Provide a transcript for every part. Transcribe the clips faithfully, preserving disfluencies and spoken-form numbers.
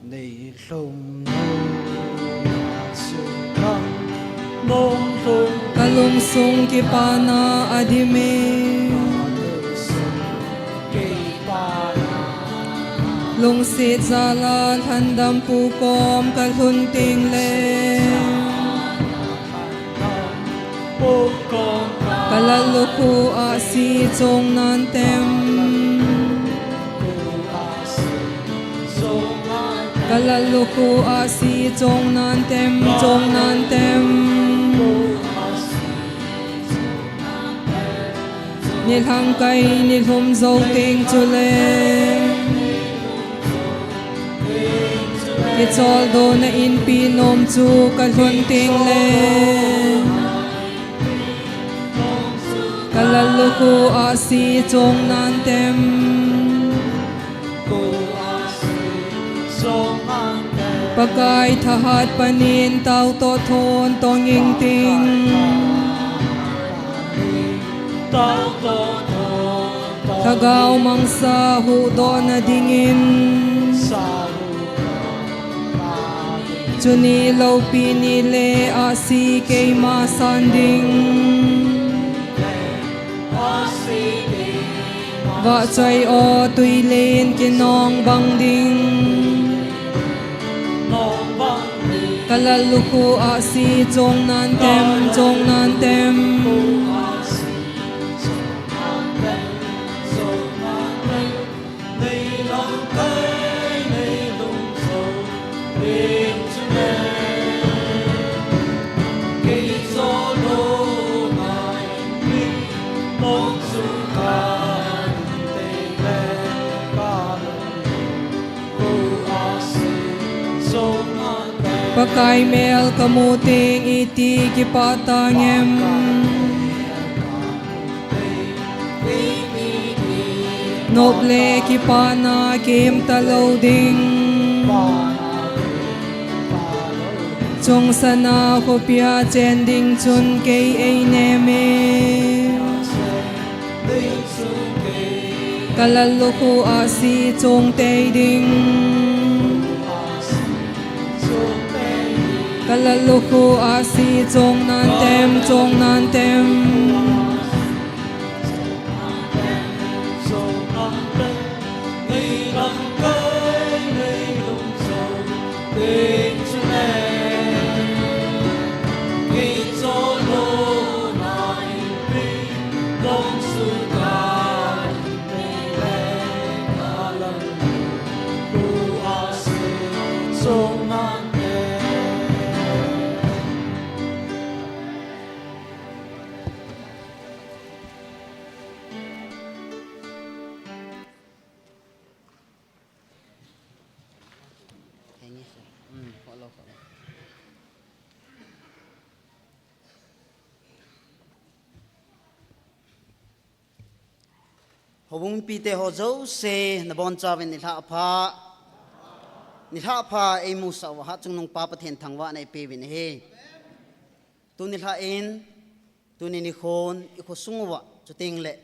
Nei lhum nung na sung khang nung lhum. Ka lungsung kipana a dim e. Ka lungsung kipana. Lungset jal a lhandampu kom ka lhun teng le. Ka lallukhu ahsi chong nan tem. Ka lallukhu ahsi chong nan tem, chong nan tem. Nilhang kai nilhum jou teng chule. Kicholdo na inpi nom chu ka lhun teng le. Ka lallukhu ahsi chong nan tem. Pakai thahat panin tao toh thon tong ing ting. Lhagao mangsa huhdoh na dingin. Chuni loupi ni le ahsi keima san ding. Vahchoi o tuilen kinong bang ding. Ka lallukhu ahsi chong nan tem, chong nan tem. Pakai mel ka mu teng iti kipah tang em. Nop le kipana kem talou ding. Chungsan a khopia chen ding chun kei ei nem e. Ka lallukhu ahsi chong tei ding. Ka lallukhu ahsi chong nan tem, chong nan tem. Houbung mipite ho jouse, nabonchauvin nilhah pha. Nilhah pha eimusah uva Hatchungnung Pa Pathen thangvahna ipeuvin ahi. Tuni nilhah in, tuni nikhon, ikhosung uva, chuteng le,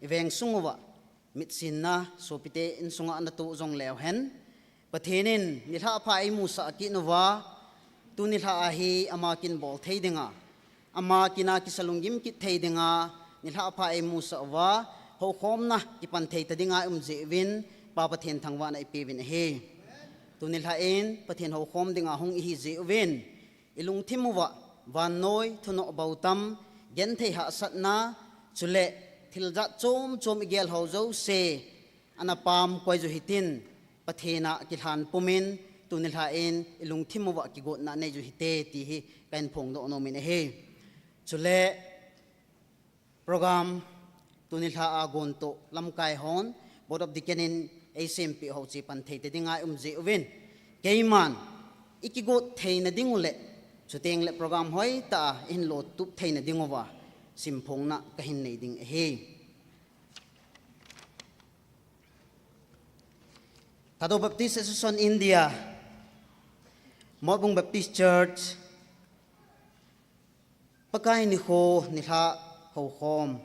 iveng sung uva, mitsinna, sopite insunga natoh jongleu hen. Pathen in, nilhah pha eimusah kit uva, tuni nilhah a hi ama kin bol thei dinga, ama kina kisa lunggim kit thei dinga, nilhah pha eimusah uva, houkhomna kipan thei ta dinga i um jeh uvin, Pa Pathen thangvahna ipeuvin ahi. Tuni nilhah in, Pathen houkhom dinga hung ihi jeh uvin, ilungthim uva, vannoi, thunoh bautam, genthei hahsatna, chule, thil jat chom chom igel ho jouse, ana pamkoi u hitin, Pathen a kilhan pumin, tuni nilhah in, ilungthim uva kigotna nei u hite, ti hi kahin phongdoh nom in ahi. Chule, program, tuni nilhah a gontoh, lamkai hon, Board of Deacon in, eisempeh ho chu pan thei ta dinga i um jeh uvin. Keiman, ikigot theina ding u le, chuteng le program hoitah a, ihin lotup theina ding uva, simphongna kahin nei ding ahi. Thadou Baptist Association India, Motbung Baptist Church, Pakai nikho nilhah houkhom,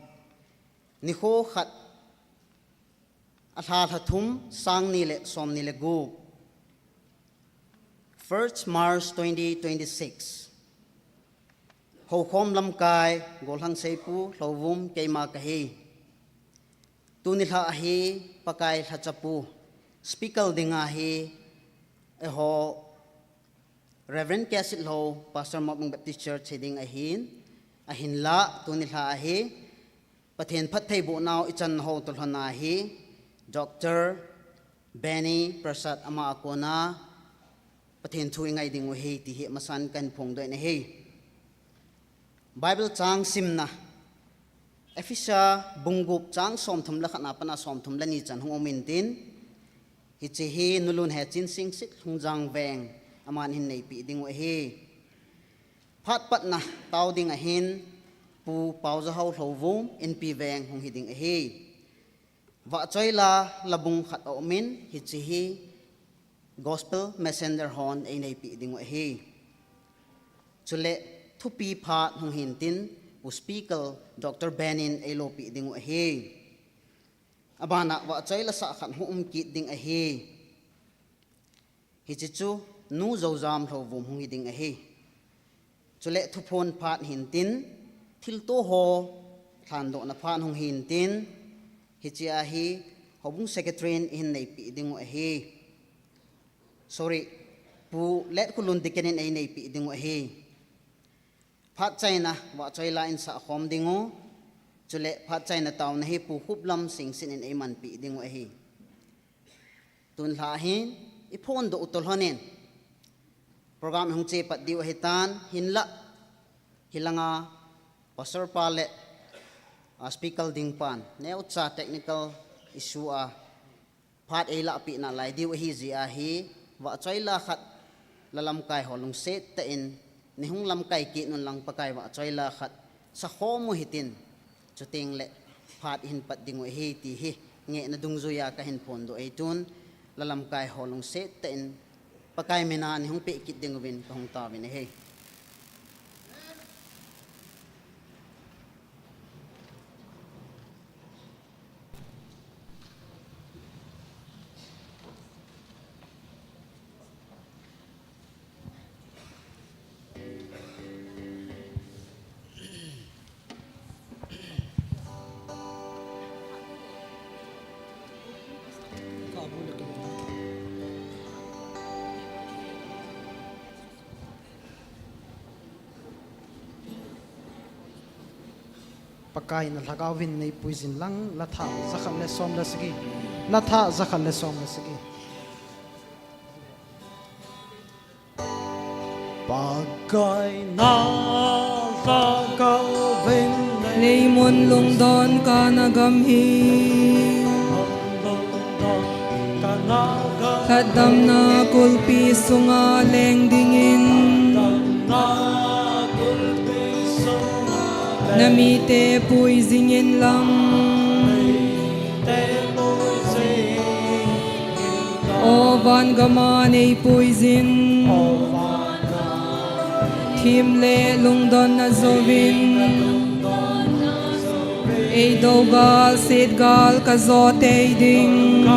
nikho khat, alha lha thum, sang ni le som ni le gup. First March twenty twenty-six. Houkhom lamkai, Golhang Seipu, Lhouvum, keima kahi. Tuni lha ahi, Pakai lhachapu, speaker dinga hi, eiho, Reverend K. Sitlhou, Pastor Mopung Baptist Church hiding ahin, ahinla, tuni lha ahi, Pathen phattheiboh nau ichan ho tolhona hi, Doctor Benny Prasad ama a kona, Pathen thu ingai ding u ahi, ti hi amasan kahin phongdoh in ahi. Bible chang simna, Ephesa bung gup chang somthum le khat na pana somthum le ni chan hung um intin, hiche hi Nulun Hechin Singsit Lhungjang Veng aman hin neipi ding u ahi. Phat patna tao ding ahin, Pu Paojahao Lhouvum, Inpi Veng hung hiding ahi. Vahchoila la bung khat aumin, hiche hi Gospel Messenger hon eineipi ding u ahi. Chule thupi phat hung hintin, Pu Speaker Doctor Benny in eilopi ding u ahi. Abana vahchoila sah khat hung um kit ding ahi. Hiche chu Nu Joujam Lhouvum hung hiding ahi. Chule thuphon phat hintin, thilto ho lhandohna phat hung hintin, hiche ahi, Houbung Secretary in eihin neipi ding u ahi. Sorry, Pu Letkholun Deacon in eineipi ding u ahi. Phat chaina vahchoila in sahkhom ding u, chule phat chaina taona hi Pu Khuplam Singsit in eimanpi ding u ahi. Tun lha hin, iphondoh u tolhon in, program hung chepat diu ahitan, hinla, hilanga, Pastor pa le, a speaker ding pan, neocha technical issue a, phat eilahpeh nalai diu ahi jeh a hi, vahchoila khat, la lamkai ho lungset tah in, neihung lamkai kit un lang Pakai vahchoila khat, sakhom u hitin, chuteng le, phat ihin pat ding u ahi ti hi, ngehna dungjuia kahin phondoh ahi tun, la lamkai ho lungset tah in, Pakai mina neihung peh kit ding uvin kahung taovin ahi. Pakai na lhagao vin neipuijin lang, la thah jakhat le som le sagi. La thah jakhat le som le sagi. Pakai na lhagao vin. Leimun lungdon kana gam hi. Lhatdamna kulpi sunga leng dingin. Na mite puijing in lang. O van gama neipuijin. Thim le lungdonna jouvin. Eidogal setgal kajo tei ding.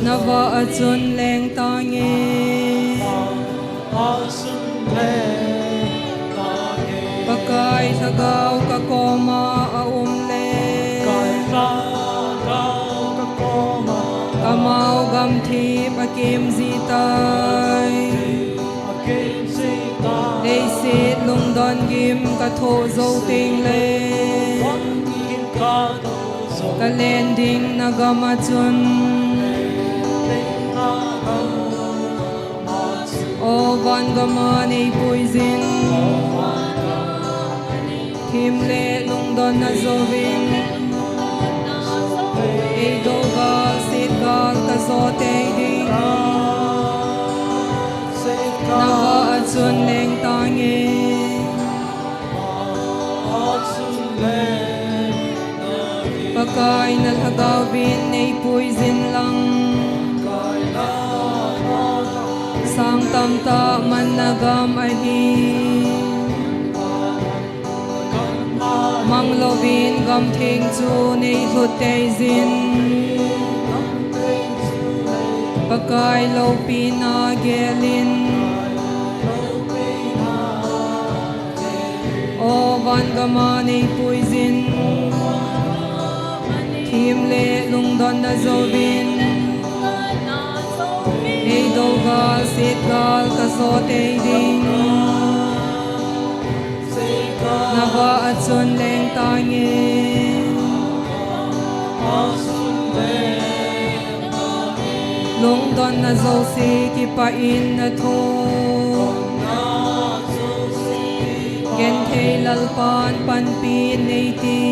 Navah a chun leng tange. Pakai lhagao kakoma aum le. Kamau gamthip akem jitai. Leiset lungdon gim kathoh jou teng le. Kalen ding na gam a chun. O van gama neipuijin. Thim le lungdonna jouvin. Eidogal setgal kajo tei ding. Navah a chun leng tange. Pakai na lhagao vin neipuijin lang. Sang tamtah manna gam ahi. Manglouvin gamtheng chu neilhut teijin. Pakai loupina gelin, O van gama neipuiyin, thim le lungdonna jouvin, eidoh gal, set gal kajo tei ding. Navah a chun leng tange. Lungdonna jouse kipah in nathum. Genthei Lalpan panpi neiti.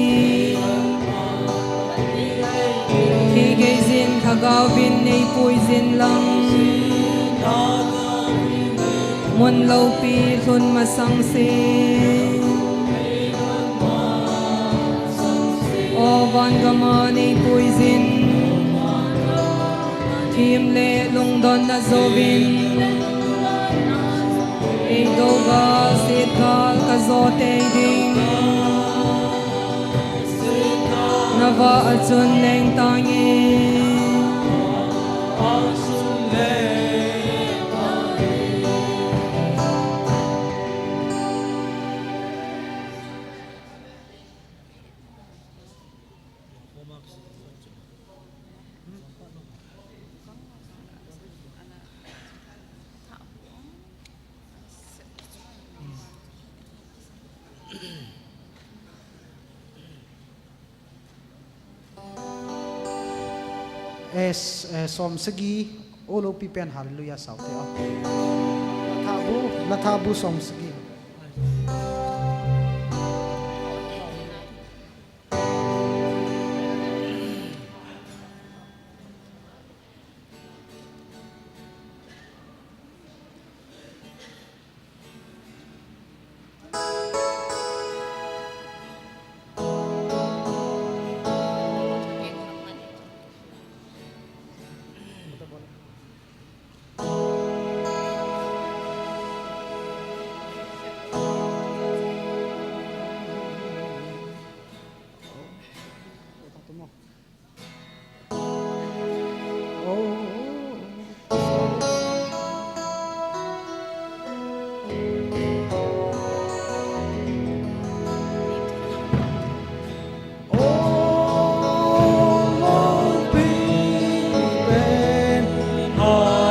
Thigei jin lhagao vin neipuiyin lang. Mun loupi lhun masang se. O van gama neipuiyin. Thim le lungdonna jouvin. Eidoh gal, set gal kajo tei ding. Navah a chun leng tange. Eh, s-, eh, som sagi, o loupi pen Hallelujah saute o. Lathabu, Lathabu som sagi.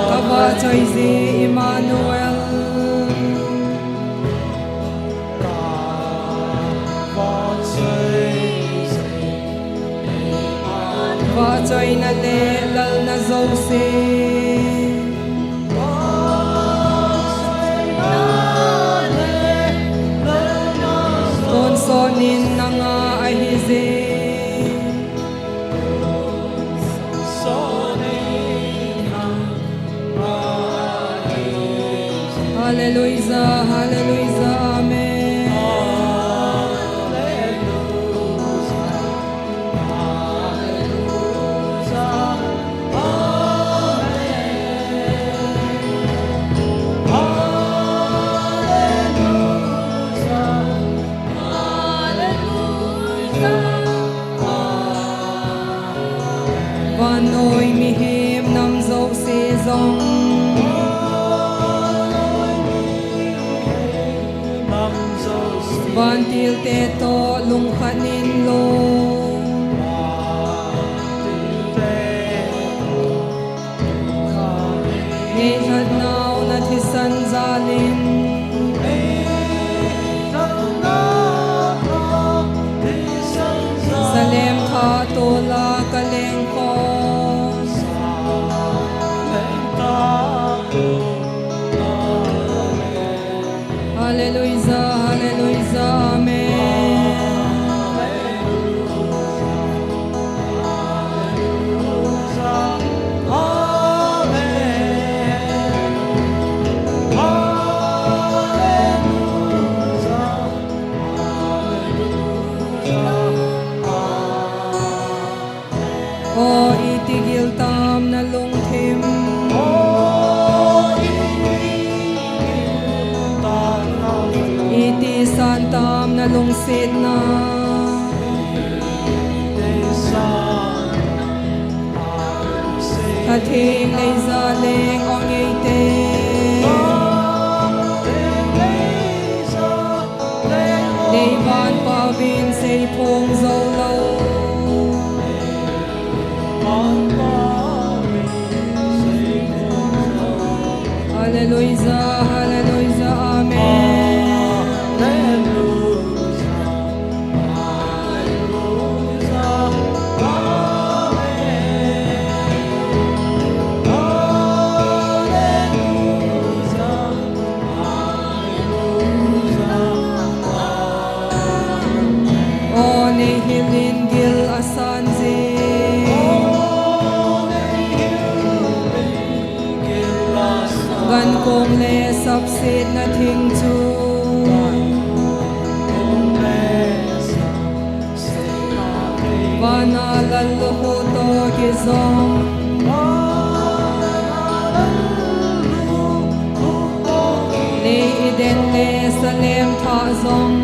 Kavahchoi ji Emmanuel. Vahchoina le lalna jouse. Tonsot in nanga ahije. Hallelujah, hallelujah, amen. Vannoi mihem nam jouse jong. Vantil te toh lungkhat in lo. Ngeilhat nau na thisan jal in. Salem tha tola ka leng khom. Hallelujah, hallelujah, amen. O iti gil tam na lungthim. Iti san tam na lungsetna. Theng leija leng ong eite. Leivan pavin seiphong jou lou. Hallelujah, hallelujah, amen. O neihilin gil asan jing. Gankong le sapsetna thing chu. Vana lallukhuh toh kijong. Nei Eden le Salem thah jong.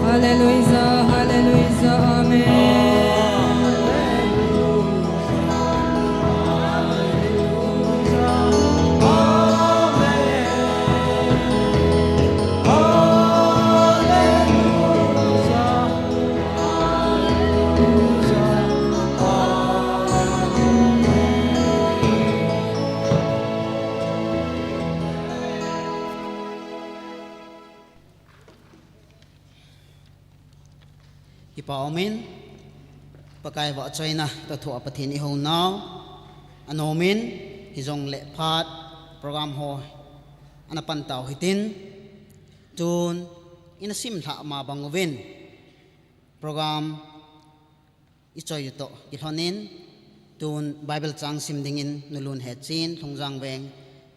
Hallelujah, hallelujah, amen. Kipa umin, Pakai vahchoina toh thoh a Pathen ihounau anom in, hijongle phat program ho ana pan tau hitin, tun ina simlhah ma bang uvin program ichoi u toh kilhonin, tun Bible chang sim dingin Nulun Hechin, Lhungjang Veng,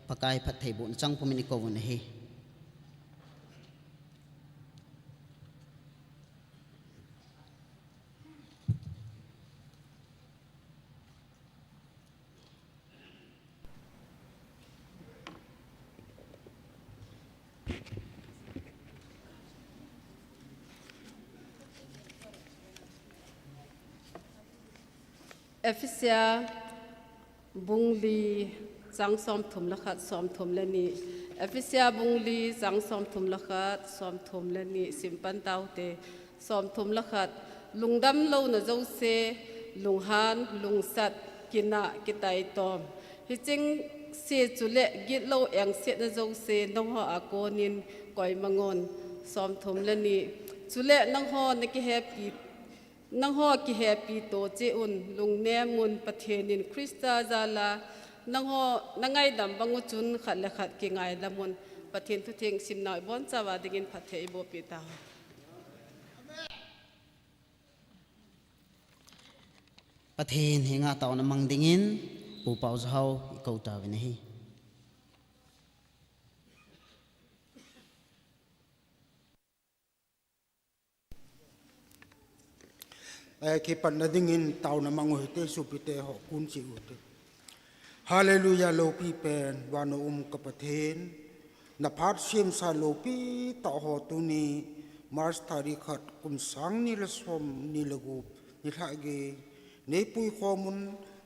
Pakai phattheibohna chang pumin ikou u ahi. Ephesia bung li chang somthum le khat, somthum le ni. Ephesia bung li chang somthum le khat, somthum le ni, sim pan taute. Somthum le khat, lungdam louna jouse, lunghan, lungsat, kinah, kitaitom. Hicheng se chule gitlou engsetna jouse, nangho a konin koimangun. Somthum le ni, chule nangho nakihepi, nangho kihepi to cheh un, lungnem un, Pathen in Christa jal a, nangho nangaidam bang u chun khat le khat kingailam un. Pathen thutheng simna ibonchauva dingin phatthei iboh peh tau. Pathen henga taona mang dingin Pu Paojaho ikou tauvin ahi. Eh, kipatna dingin taona mang u hite, sopite ho, kon cheh u hite. Hallelujah, loupi pen, van a um ka Pathen. Na phat semsa loupi tah ho tuni, March tarik khat, kum sang ni le som ni le gup, nilhah gei nei puikhom un,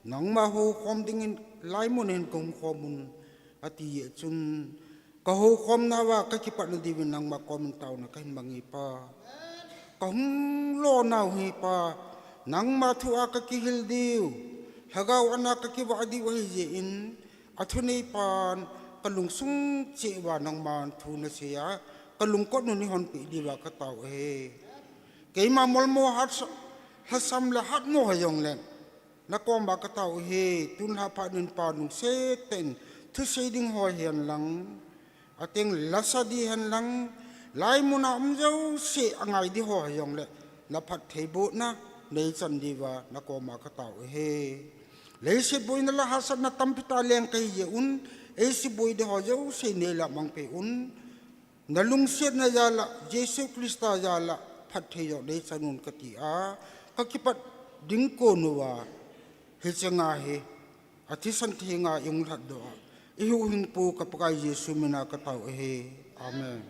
nangma houkhom dingin hilai mun hin kahung khom un, ati jeh chun, ka houkhomna uva ka kipatna diuvin nangma komin taona kahin mang e Pa. Ka hung lonau hi Pa, nangma thu a ka kihil diu, Lhagao an a ka kivah diu ahi jeh in, athunei pan ka lungsung cheh uva nangman thu nasei a, ka lungkot u neihon peh diuva ka tao ahi. Keima molmo hat sa-, lhasam le hatmo hijongle, na koma ka tao ahi, tun lha phat in Pa lungset tah in thusei ding ho hihen lang, ateng lasa ding hihen lang, hilai mun a um jouse angai ding ho hijongle, na phattheibohna neichan diuva na koma ka tao ahi. Leiset boina le hahsatna tampi tah leng kahi jeh un, eiset boi ding ho jouse neilah mang peh un. Na lungsetna jal a, Jesu Christa jal a, phatthei joh neichan un kati a, ka kipat ding kon uva, hiche nga hi, athisan thenga ihung lhatdoh a, ihuhhingpu ka Pakai Jesu mina ka tao ahi. Amen.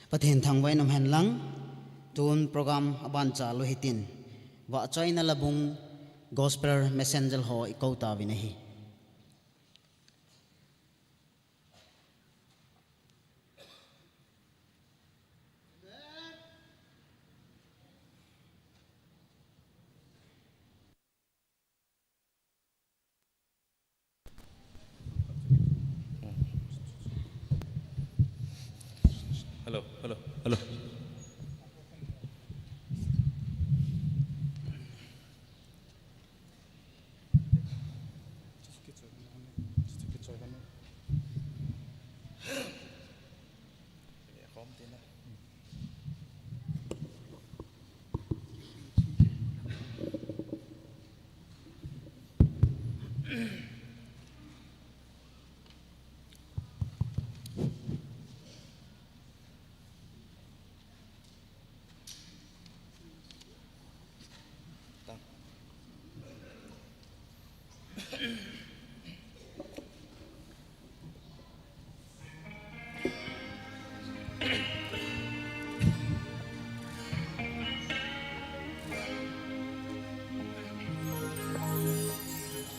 Pathen thangvah in umhen lang, tun program aban chalu hitin, vahchoina labung Gospel Messenger ho ikou tauvin ahi. Hello, hello, hello.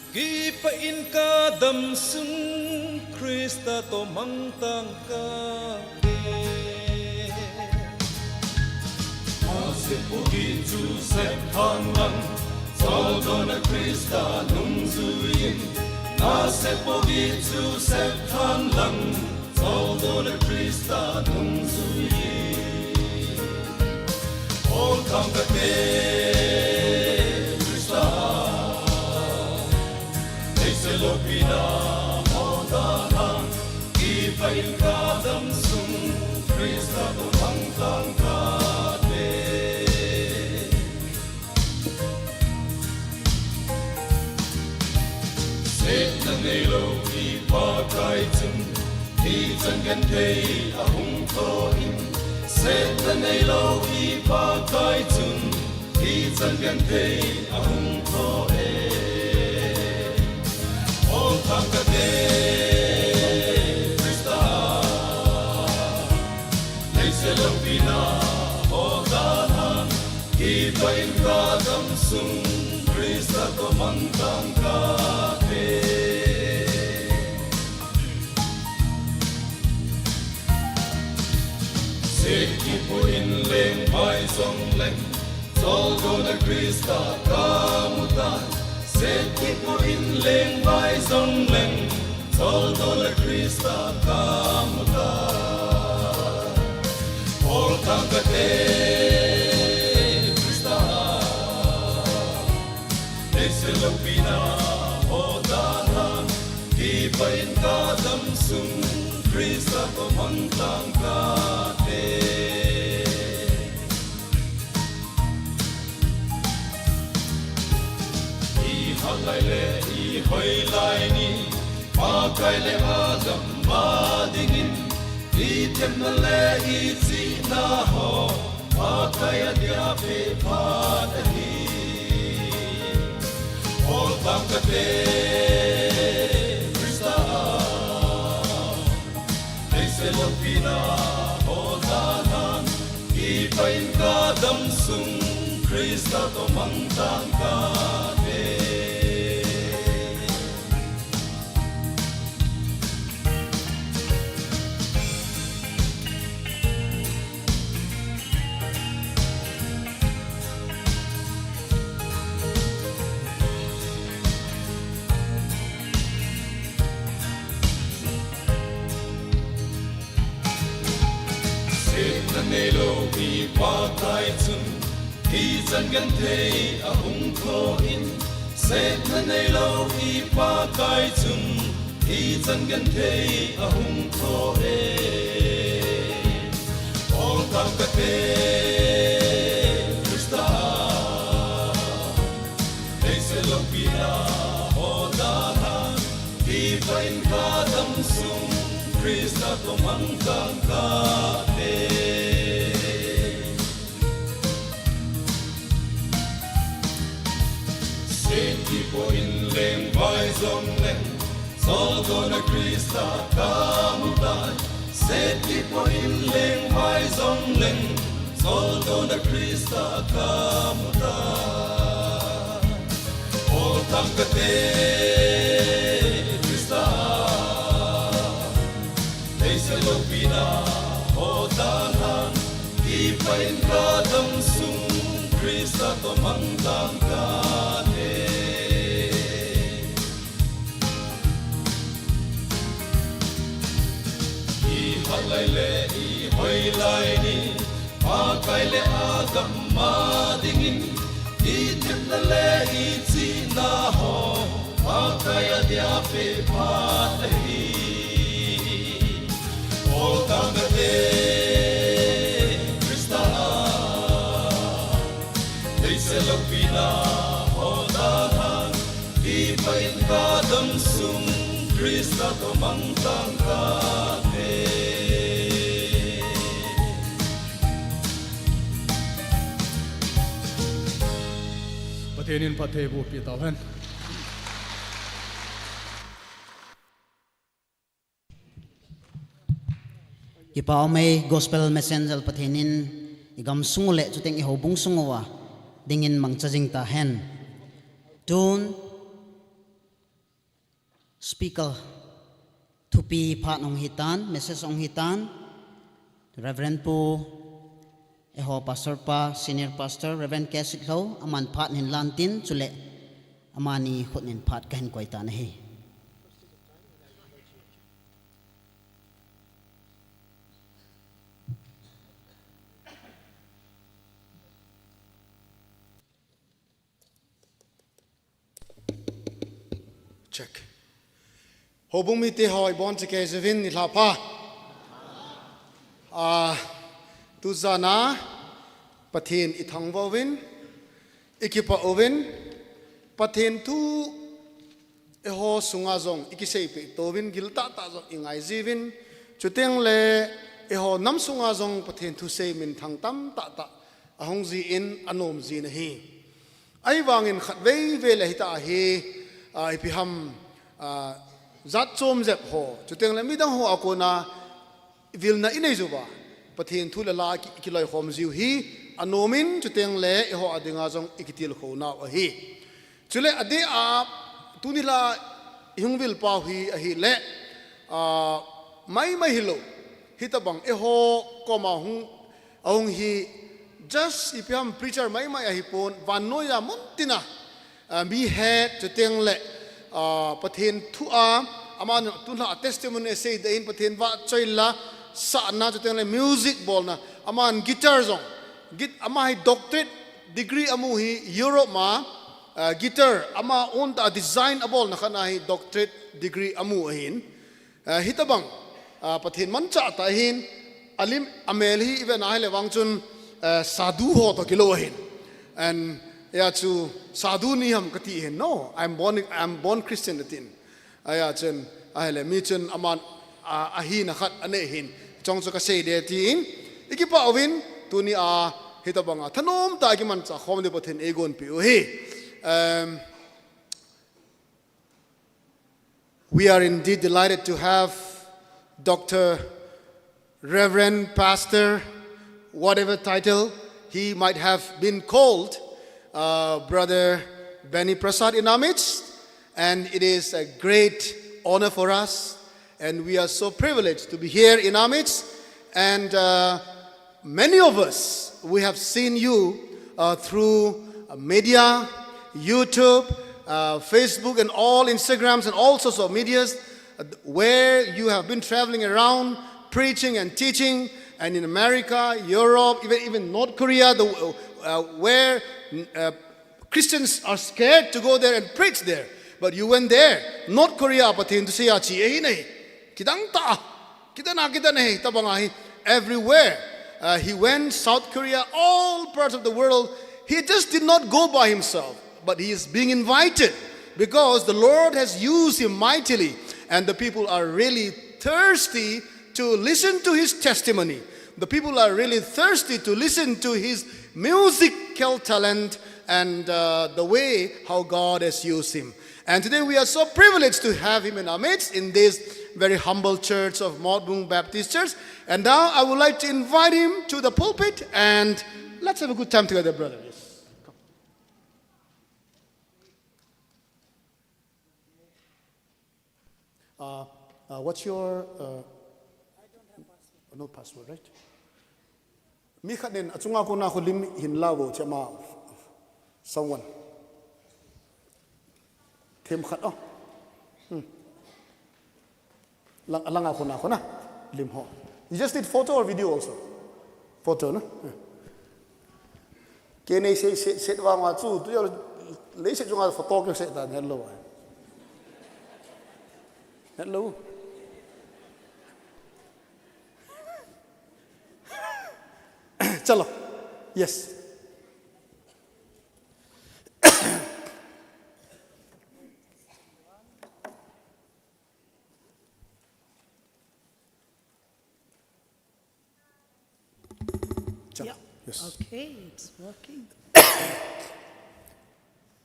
Kipah in kadam sung Christa toh mangthang kate. Nasepoh gih chu sep than lang, choldona Christa nungjuiyin. Nasepoh gih chu sep than lang, choldona Christa nungjuiyin. Olthang kate Christa, leiset loupina ho dalhan, kipah in kadam sung Christa toh mangthang kate. Setna neilou i Pakai chun, hichan genthei ahung thoh in. Setna neilou i Pakai chun, hichan genthei ahung thoh e. Olthang kate Christa, leiset loupina ho dalhan, kipah in kadam sung Christa toh mangthang kate. Set kipoh in lengvai jongleng, choldona Christa kamu tai. Set kipoh in lengvai jongleng, choldona Christa kamu tai. Olthang kate Christa, leiset loupina ho dalhan, kipah in kadam sung Christa toh mangthang kate. I hat lai le i hoi lai ni, Pakai le agam a dingin, i themna le i chihna ho, Pakai adia peh phat ahi. Olthang kate Christa, leiset loupina ho dalhan, kipah in kadam sung Christa toh mangthang kate. Setna neilou i Pakai chun, hichan genthei ahung thoh in. Setna neilou i Pakai chun, hichan genthei ahung thoh e. Olthang kate Christa, leiset loupina ho dalhan, kipah in kadam sung Christa toh mangthang kate. Set kipoh in lengvai jongleng, choldona Christa kamu tai. Teti po in leng mai zong leng, soltona Krista kamuta. Ol tang kate Krista, leise lopina ho tan hang, kipa in kadam sung Krista to mang tang kate. I hat lai le i hoi lai ni, Pakai le a gam ma dingin, i thepna le i chihna ho, Pakai a dia pe phat ahi. Ol tang kate Krista, leise lopina ho tan hang, kipa in kadam sung Krista to mang tang kate. Pathen in phattheiboh peh tauhen. Kipa um e, Gospel Messenger Pathen in i gamsung u le chuteng i houbung sung uva dingin mangcha jing tahen. Tun speaker thupi phat hung hitan, message hung hitan, Reverend Pu, eiho Pastor pa, Senior Pastor, Reverend K. Sitlhou, aman phat hin lan tin, chule amani khut in phat kahin koi tan ahi. Check. Houbung mite ho, ibon cheh kei jeh uvin nilhah pha. Ah, tujan a Pathen i thangvah uvin, i kipah uvin, Pathen thu eiho sunga jong i kiseipeh tou vin, gil tahtah jong i ngai jiuvin, chuteng le eiho nam sunga jong Pathen thusei minthang tam tahtah ahung jin, anom jin ahi. Ahivangin khatvei vei le hitia hi, ah, ipi ham, ah, jat chom jep ho, chuteng le midang ho a kona vilna i nei jiuva, Pathen thu le la ki, kiloikhom jiu hi anom in, chuteng le eiho a dinga jong i kitilkhou nau ahi. Chule adeh a tuni la i hung vil pau hi ahile, ah, maimai hilou, hitabang eiho koma hung, ahung hi, just ipi ham preacher maimai ahipon, vannoiya muntina, ah, mi het, chuteng le, ah, Pathen thu a, aman tunlhah a testimony asei deh in, Pathen vahchoi la, sahna, chuteng le music bolna, aman guitar jong, git-, ama hi doctorate degree amu hi Europe ma, ah, guitar, ama own tah a design abolna khat a hi doctorate degree amu ahin. Ah, hitabang, ah, Pathen manchah tah ahin, alim, amel hi i vet na ahile vang chun, ah, sadhu ho toh kilou ahin. And, hia chu sadhu ni ham kati ahin, no, I'm born, I'm born Christian atin. Ahia chun, ahile mi chun aman, ah, ahina khat anei ahin, chong chu kasei ding tin, i kipah uvin, tuni a hitabang a thanom tah a kimanchah khom ding Pathen eigonpeh u ahi. Um, We are indeed delighted to have Doctor Reverend, Pastor, whatever title he might have been called, uh, Brother Benny Prasad in our midst, and it is a great honor for us, and we are so privileged to be here in our midst, and, uh, Many of us, we have seen you, uh, through, uh, media, YouTube, uh, Facebook, and all Instagrams and all sorts of medias, uh, where you have been traveling around preaching and teaching, and in America, Europe, even, even North Korea, the, uh, where, uh, Christians are scared to go there and preach there. But you went there. North Korea, Pathen thusei a che ahi nai. Kidang tah. Kidang a, kidang ahi, tabang ahi. Everywhere, uh, he went, South Korea, all parts of the world. He just did not go by himself, but he is being invited because the Lord has used him mightily, and the people are really thirsty to listen to his testimony. The people are really thirsty to listen to his musical talent and uh, the way how God has used him. And today we are so privileged to have him in our midst in this very humble church of Motbung Baptist Church. And now I would like to invite him to the pulpit and let's have a good time together, brother. Yes. Uh, uh, what's your uh, no password, right? Mi khat nin achunga kona khu lim hin la vo chema someone. Them khat oh. Hmm. Lang alanga kona kona lim ho. You just need photo or video also. Photo no. Yeah. Kei nei sei sei sei vang wa chu tu yo lei sei chunga photo ke sei ta ne lo. Hello. Chalo. Yes. Chalo. Yeah. Yes. Okay, it's working.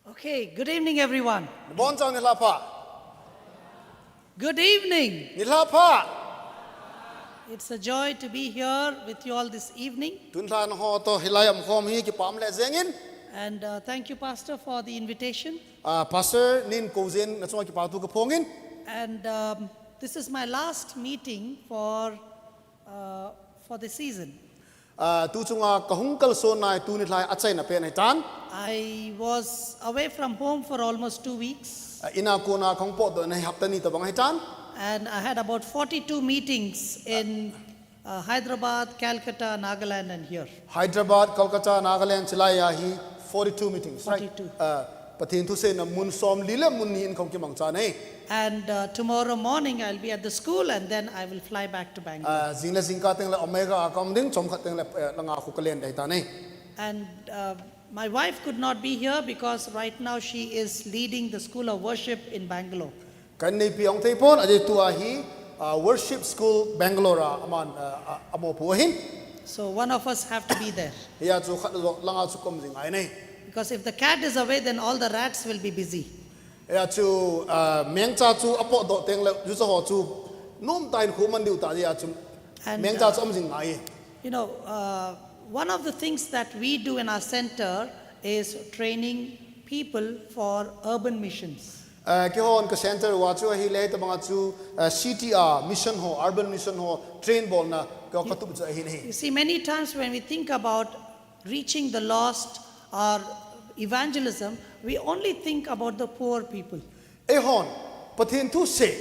Okay, good evening, everyone. Bon chang ni la pa. Good evening. Ni la pa. It's a joy to be here with you all this evening. Tun thla na ho to hilai am khom hi kipam le jengin. And uh, thank you, Pastor, for the invitation. Ah, Pastor nin ko jin na chunga kipa tu ka phong in. And um, this is my last meeting for uh, for the season. Ah, tu chunga ka hung kalson nai tu ni thlai achaina pen ahi tan. I was away from home for almost two weeks. Ah, ina kona ka hung potdoh na hapta ni tabang ahi tan. And I had about forty-two meetings in uh, Hyderabad, Calcutta, Nagaland, and here. Hyderabad, Kolkata, Nagaland, chilai a hi forty-two meetings, right? Forty-two. Uh, Pathen thu seina mun som li le mun ni in ka hung kimangcha nei. And uh, tomorrow morning I'll be at the school and then I will fly back to Bangalore. Ah, jing le jingkah teng le Omega a ka um ding, chomkhat teng le, eh, langa khu ka len dai ta nei. And uh, my wife could not be here because right now she is leading the School of Worship in Bangalore. Ka inneipi ahung thei pon, ajeh chu tua hi, ah, Worship School Bangalore a aman, ah, ah, amopo ahin. So one of us have to be there. Hia chu khat jo langa chu ka um jing ngai nei. Because if the cat is away, then all the rats will be busy. Hia chu, ah, mengcha chu apotdoh teng le, jucha ho chu nomtah in khu man diu ta hia chu. And, mengcha uh, chu um jing ngai. You know, uh, one of the things that we do in our center is training people for urban missions. Eh, keihon ka center uva chu ahile tabanga chu, eh, city a mission ho, urban mission ho train bolna keiho ka tup chu ahi nei. You see, many times when we think about reaching the lost or evangelism, we only think about the poor people. Eihon Pathen thu sei,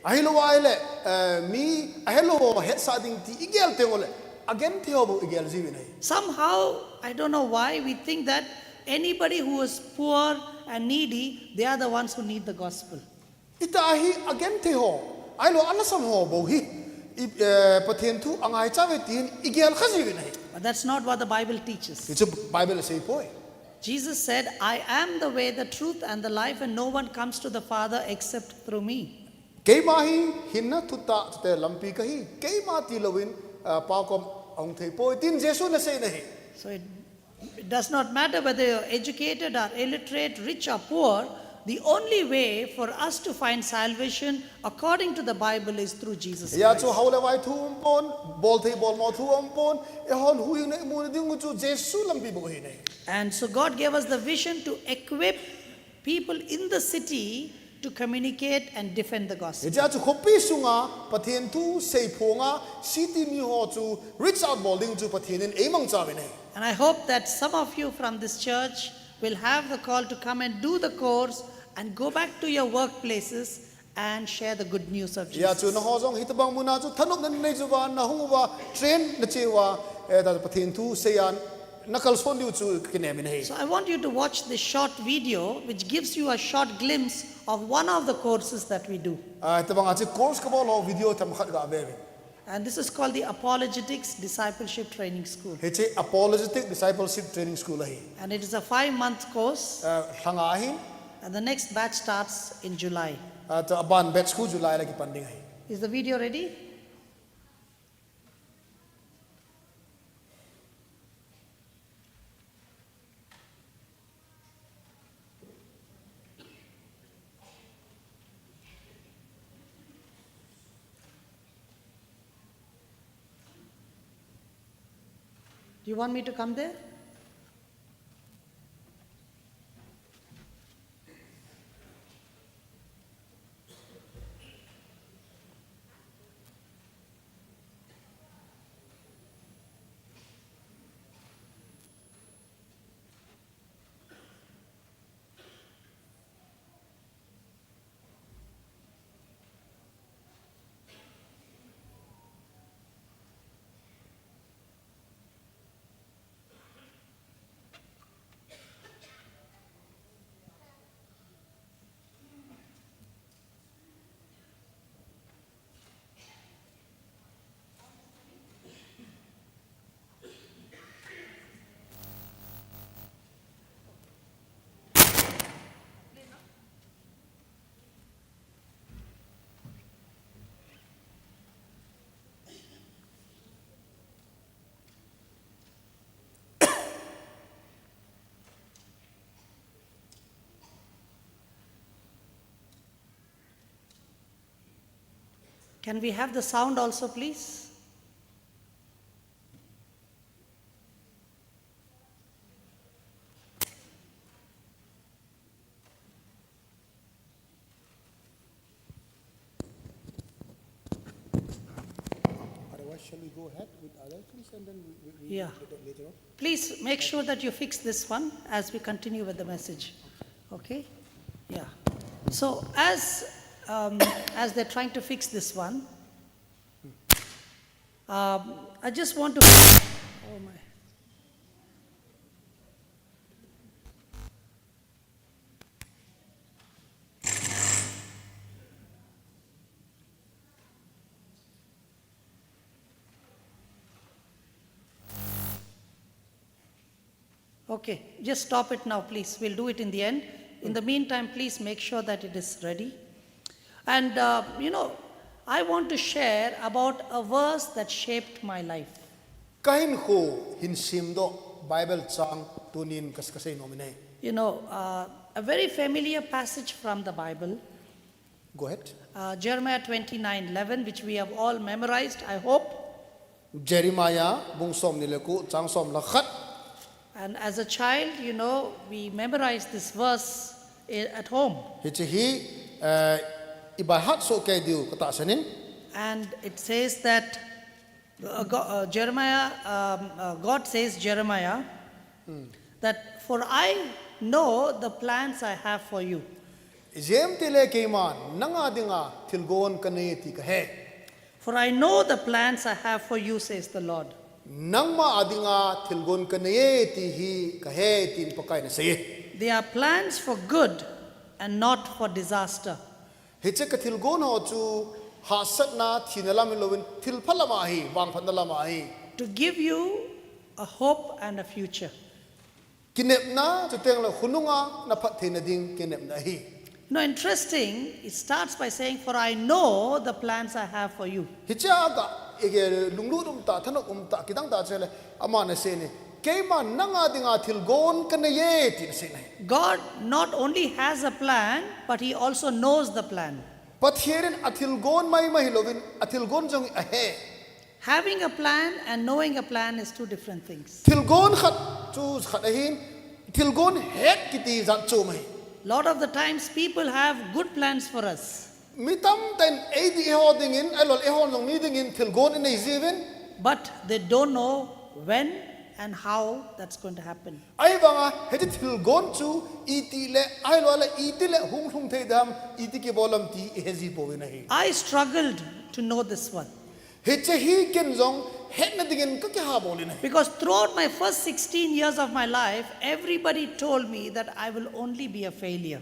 ahilou ahile, eh, mi ahelou ho hetsah ding ti i gel teng ule, agenthei ho bou i gel jiuvin ahi. Somehow, I don't know why, we think that anybody who is poor and needy, they are the ones who need the gospel. Ita hi agenthei ho, ahilou a lhasam ho bou hi, i, eh, Pathen thu angaicha uve tin i gel kha jiuvin ahi. But that's not what the Bible teaches. Hichu Bible asei poi. Jesus said, "I am the way, the truth, and the life, and no one comes to the Father except through me." Keima hi hinna, thutah, chule lampi kahi. Keima tilouvin, ah, Pa kom ahung thei poi tin Jesun asei ahi. So it, it does not matter whether you're educated or illiterate, rich or poor, the only way for us to find salvation according to the Bible is through Jesus Christ. Hia chu hao le vai thu um pon, bolthei bolmo thu um pon, eihon huhhingna i muna ding u chu Jesu lampi bou ahi nei. And so God gave us the vision to equip people in the city to communicate and defend the gospel. Hichea chu khopi sunga Pathen thu seiphonga city mi ho chu reach out bol ding chu Pathen in eimangcha uve nei. And I hope that some of you from this church will have the call to come and do the course and go back to your workplaces and share the good news of Jesus. Hia chu naho jong hitobang muna chu thanopna nei uva, nahung uva, train nache uva, eh, ta Pathen thu seiya nakalson diu chu kinem in ahi. So I want you to watch this short video which gives you a short glimpse of one of the courses that we do. Ah, hitobanga chu course kabol ho video themkhat gave uvin. And this is called the Apologetics Discipleship Training School. Hiche Apologetic Discipleship Training School ahi. And it is a five-month course. Ah, lhanga ahin. And the next batch starts in July. Ah, ta aban batch khu July la kipan ding ahi. Is the video ready? Do you want me to come there? Can we have the sound also, please? Otherwise, shall we go ahead with other things and then we, we, we Yeah. Later on? Please make sure that you fix this one as we continue with the message. Okay? Yeah. So as, um, as they're trying to fix this one, um, I just want to. Oh my. Okay, just stop it now, please. We'll do it in the end. In the meantime, please make sure that it is ready. And, uh, you know, I want to share about a verse that shaped my life. Kahinkho hin semdoh Bible chang tunin ka, kasei nom in ahi. You know, uh, a very familiar passage from the Bible. Go ahead. Uh, Jeremiah twenty-nine eleven, which we have all memorized, I hope. Jeremiah bung somni le ko chang som le khat. And as a child, you know, we memorize this verse i-, at home. Hiche hi, eh, i baihat soh kei diu ka tahsan in. And it says that, uh, Go-, uh, Jeremiah, um, uh, God says, Jeremiah, that, "For I know the plans I have for you." Ijemtia le keiman nanga dinga thilgon kanei e ti kahe. "For I know the plans I have for you," says the Lord. Nangma a dinga thilgon kanei e ti hi kahe, tin Pakaiyin asei e. "They are plans for good and not for disaster." Hiche ka thilgon ho chu hahsatna, thina lam hilouvin, thilpha lam ahi, vangphatna lam ahi. "To give you a hope and a future." Kinepna, chuteng le khonunga na phattheina ding kinepna ahi. Now, interesting, it starts by saying, "For I know the plans I have for you." Hiche a ka, ike lunglut umtah, thanop umtah, kidang tah chule, aman asei in, "Keiman nanga dinga thilgon kanei e," tin asei in ahi. God not only has a plan, but he also knows the plan. Pathen in athilgon maimai hilouvin, athilgon jong ahe. Having a plan and knowing a plan is two different things. Thilgon khat chu khat ahin, thilgon het kiti jat chu mai. Lot of the times people have good plans for us. Mi tamtah in eidih eiho dingin, ahilouleh eihon jong mi dingin thilgon anei jiuvin. But they don't know when and how that's going to happen. Ahivanga, hiche thilgon chu iti le, ahilouleh iti le hung lhung thei dem, iti kibol dem ti iheji pouvin ahi. I struggled to know this one. Hiche hi ken jong hetna dingin ka kiha bol in ahi. Because throughout my first sixteen years of my life, everybody told me that I will only be a failure.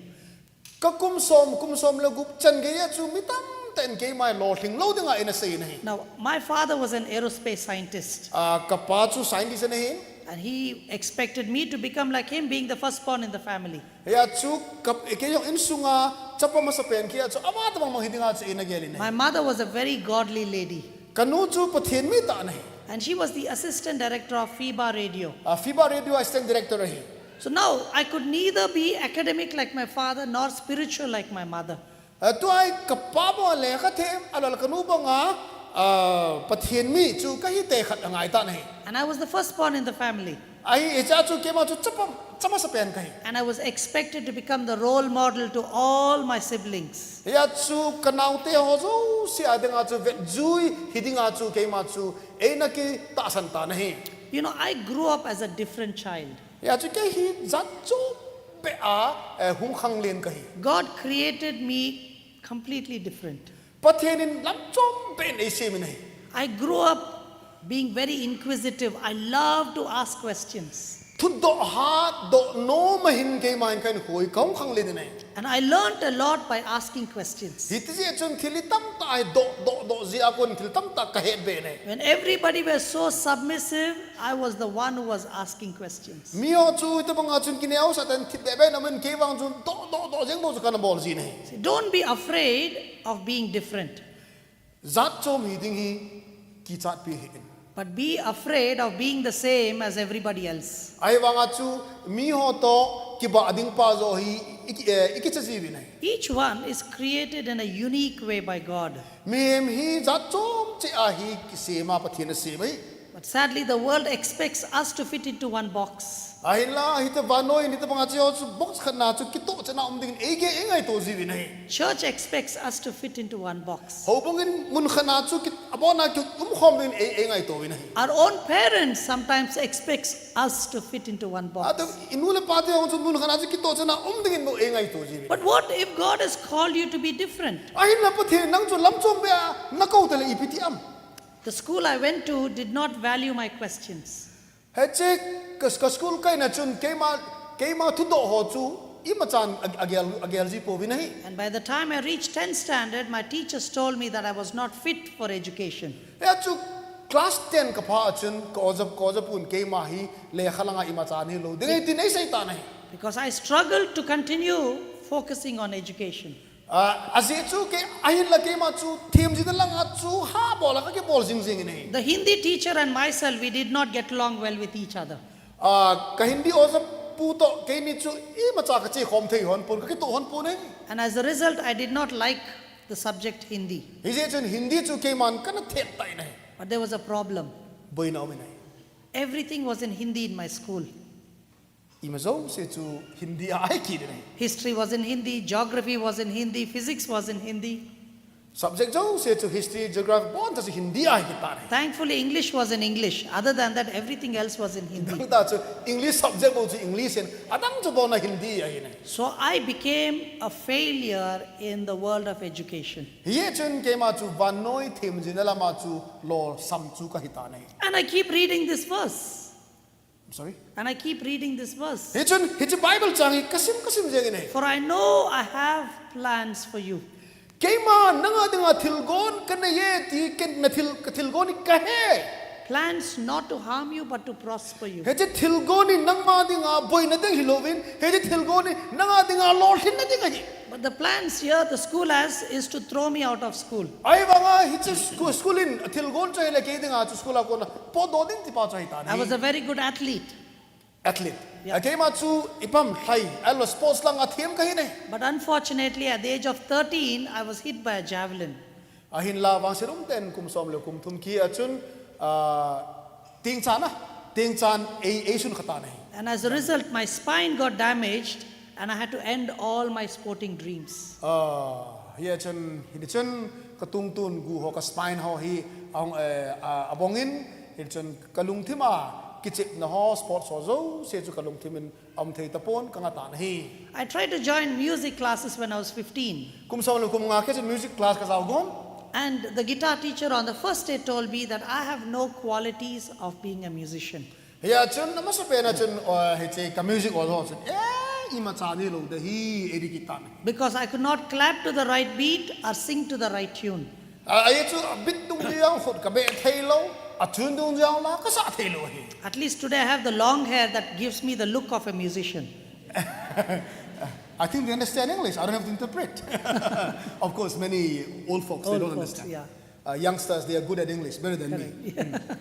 Ka kum som, kum som le gup chan geiya chu mi tamtah in keima lolhing lou dinga ana sei in ahi. Now, my father was an aerospace scientist. Ah, ka pa chu scientist ana hin. And he expected me to become like him, being the firstborn in the family. Hia chu ka, kei jong insunga chapa masapen kei a chu ama tabang bang hi dinga chu ana gel in ahi. My mother was a very godly lady. Ka nu chu Pathen mi tah ana hi. And she was the assistant director of FIBA Radio. Ah, FIBA Radio assistant director ahi. So now I could neither be academic like my father nor spiritual like my mother. Ah, tua hi ka pa banga lekha them, ahilouleh ka nu banga, Ah, Pathen mi chu kahi te khat angai tan ahi. And I was the firstborn in the family. Ahi, hiche a chu keima chu chapa, chapa masapen kahi. And I was expected to become the role model to all my siblings. Hia chu kanaote ho jouse a dinga chu vetjui hi dinga chu keima chu eina kitahsan tan ahi. You know, I grew up as a different child. Hia chu kei hi jat chom beh a, eh, hung khanglen kahi. God created me completely different. Pathen in lam chom beh in eisem in ahi. I grew up being very inquisitive. I love to ask questions. Thudoh hatdoh nom a hin keima hin kahin hoi, kahung khanglen in ahi. And I learned a lot by asking questions. Hiti jeh chun thil hi tamtah hi doh, doh, doh jeh a kon thil tamtah kahet beh in ahi. When everybody was so submissive, I was the one who was asking questions. Mi ho chu hitobang a chun kineo sah tan thip beh beh in aum in, kei vang chun doh, doh, doh jeng bou chu kana bol jin ahi. See, don't be afraid of being different. Jat chom hi ding hi kichatpi hih in. But be afraid of being the same as everybody else. Ahivang a chu mi ho toh kibah ding pa joh hi i ki, eh, i kicha jiuvin ahi. Each one is created in a unique way by God. Mihem hi jat chom cheh a hi kisem a Pathen in asem ahi. But sadly, the world expects us to fit into one box. Ahinla, hiti vannoi in hitobang a chu, chu box khat na chu kitoh cheh na um ding in eikeh eingaito jiuvin ahi. Church expects us to fit into one box. Houbung in mun khat na chu ki, abon a ki umkhom ding in ei, eingaito uvin ahi. Our own parents sometimes expects us to fit into one box. Ato, inu le ipa te ho chu mun khat na chu kitoh cheh na um ding in bou eingaito jiuvin. But what if God has called you to be different? Ahinla Pathen in nang chu lam chom beh a nakou tale ipi ti am? The school I went to did not value my questions. Hiche ka, ka school kaina chun keima, keima thudoh ho chu imachan a, agel, agel ji pouvin ahi. And by the time I reached tenth standard, my teachers told me that I was not fit for education. Hia chu class ten kaphah a chun ka oja, ka oja pun keima hi lekha langa imachan hilou ding ahi tin eisei tan ahi. Because I struggled to continue focusing on education. Ah, ajeh chu kei, ahinla keima chu themjin na langa chu habol a kakibol jing jing in ahi. The Hindi teacher and myself, we did not get along well with each other. Ah, ka Hindi oja pu toh keini chu imacha kache khom thei hon pon, kakitoh hon pon ahi. And as a result, I did not like the subject Hindi. Hijeh chun Hindi chu keiman kana them tai in ahi. But there was a problem. Boina um in ahi. Everything was in Hindi in my school. Ima jouse chu Hindi a ahi kit in ahi. History was in Hindi, geography was in Hindi, physics was in Hindi. Subject jouse chu history, geography, abon tah chu Hindi a ahi kit tan ahi. Thankfully, English was in English. Other than that, everything else was in Hindi. Adang tah chu English subject bou chu English in, adang chu abon a Hindi ahi in ahi. So I became a failure in the world of education. Hijeh chun keima chu vannoi themjin na lama chu lolsam chu kahi tan ahi. And I keep reading this verse. I'm sorry? And I keep reading this verse. Hichun, hiche Bible chang hi kasim, kasim jeng in ahi. For I know I have plans for you. Keima nanga dinga thilgon kanei e ti, ken na thil, ka thilgon hi kahe. Plans not to harm you, but to prosper you. Hiche thilgon hi nangma dinga boina ding hilouvin, hiche thilgon hi nanga dinga lolhinna ding ahi. But the plans here, the school has, is to throw me out of school. Ahivanga hiche school, school in thilgon chu ahile kei dinga chu school a kona potdoh ding ti pa chu ahi tan ahi. I was a very good athlete. Athlete. Yeah. A keima chu ipi ham lhai, ahilou sports langa them kahi in ahi. But unfortunately, at the age of thirteen, I was hit by a javelin. Ahinla vangset umtah in kum som le kum thum kia chun, ah, tingchan a, tingchan ei, eisun kha tan ahi. And as a result, my spine got damaged and I had to end all my sporting dreams. Ah, hia chun, hiti chun ka tungtun gu ho, ka spine ho hi ahung, eh, a, abong in, hiti chun ka lungthim a kichepna ho, sports ho jouse chu ka lungthim in aum thei tapon, ka ngah tan ahi. I tried to join music classes when I was fifteen. Kum som le kum nga kia chun music class ka jao gon. And the guitar teacher on the first day told me that I have no qualities of being a musician. Hia chun amasapen a chun, uh, hiche ka music oja ho chun, eh, imacha neilou ding ahi, eiti kit tan. Because I could not clap to the right beat or sing to the right tune. A, ahi chu a beat dung jong khut ka beh thei lou, a tune dung jong la ka sah thei lou ahi. At least today I have the long hair that gives me the look of a musician. I think they understand English. I don't have to interpret. Of course, many old folks, they don't understand. Old folks, yeah. Uh, youngsters, they are good at English, better than me. Correct, yeah.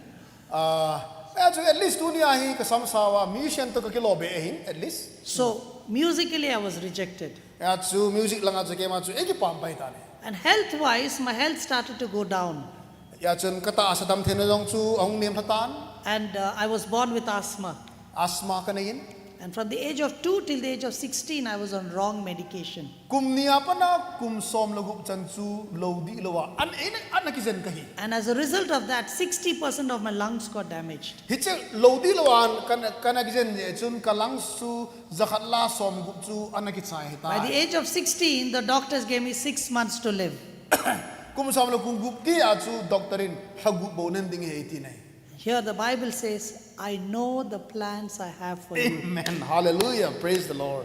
Uh, ahi chu at least tunia hi ka samsau a, musician toh ka kilo beh ahin, at least. So, musically I was rejected. Ahi chu music langa chu keima chu eikipah pai tan ahi. And health-wise, my health started to go down. Hia chun katahsa damtheina jong chu ahung nem lhatan. And uh, I was born with asthma. Asthma kanei in. And from the age of two till the age of sixteen, I was on wrong medication. Kum ni a pat a kum som le gup chan chu lou dihlou a an, an, ana kijen kahi. And as a result of that, sixty percent of my lungs got damaged. Hiche lou dihlou a kana, kana kijen jeh chun ka lungs chu jakhat le som gup chu ana kichai ahitai. By the age of sixteen, the doctors gave me six months to live. Kum som le kum gup kit a chu doctor in lha gup bou nahin ding ahi ati nai. Here the Bible says, "I know the plans I have for you." Amen. Hallelujah. Praise the Lord.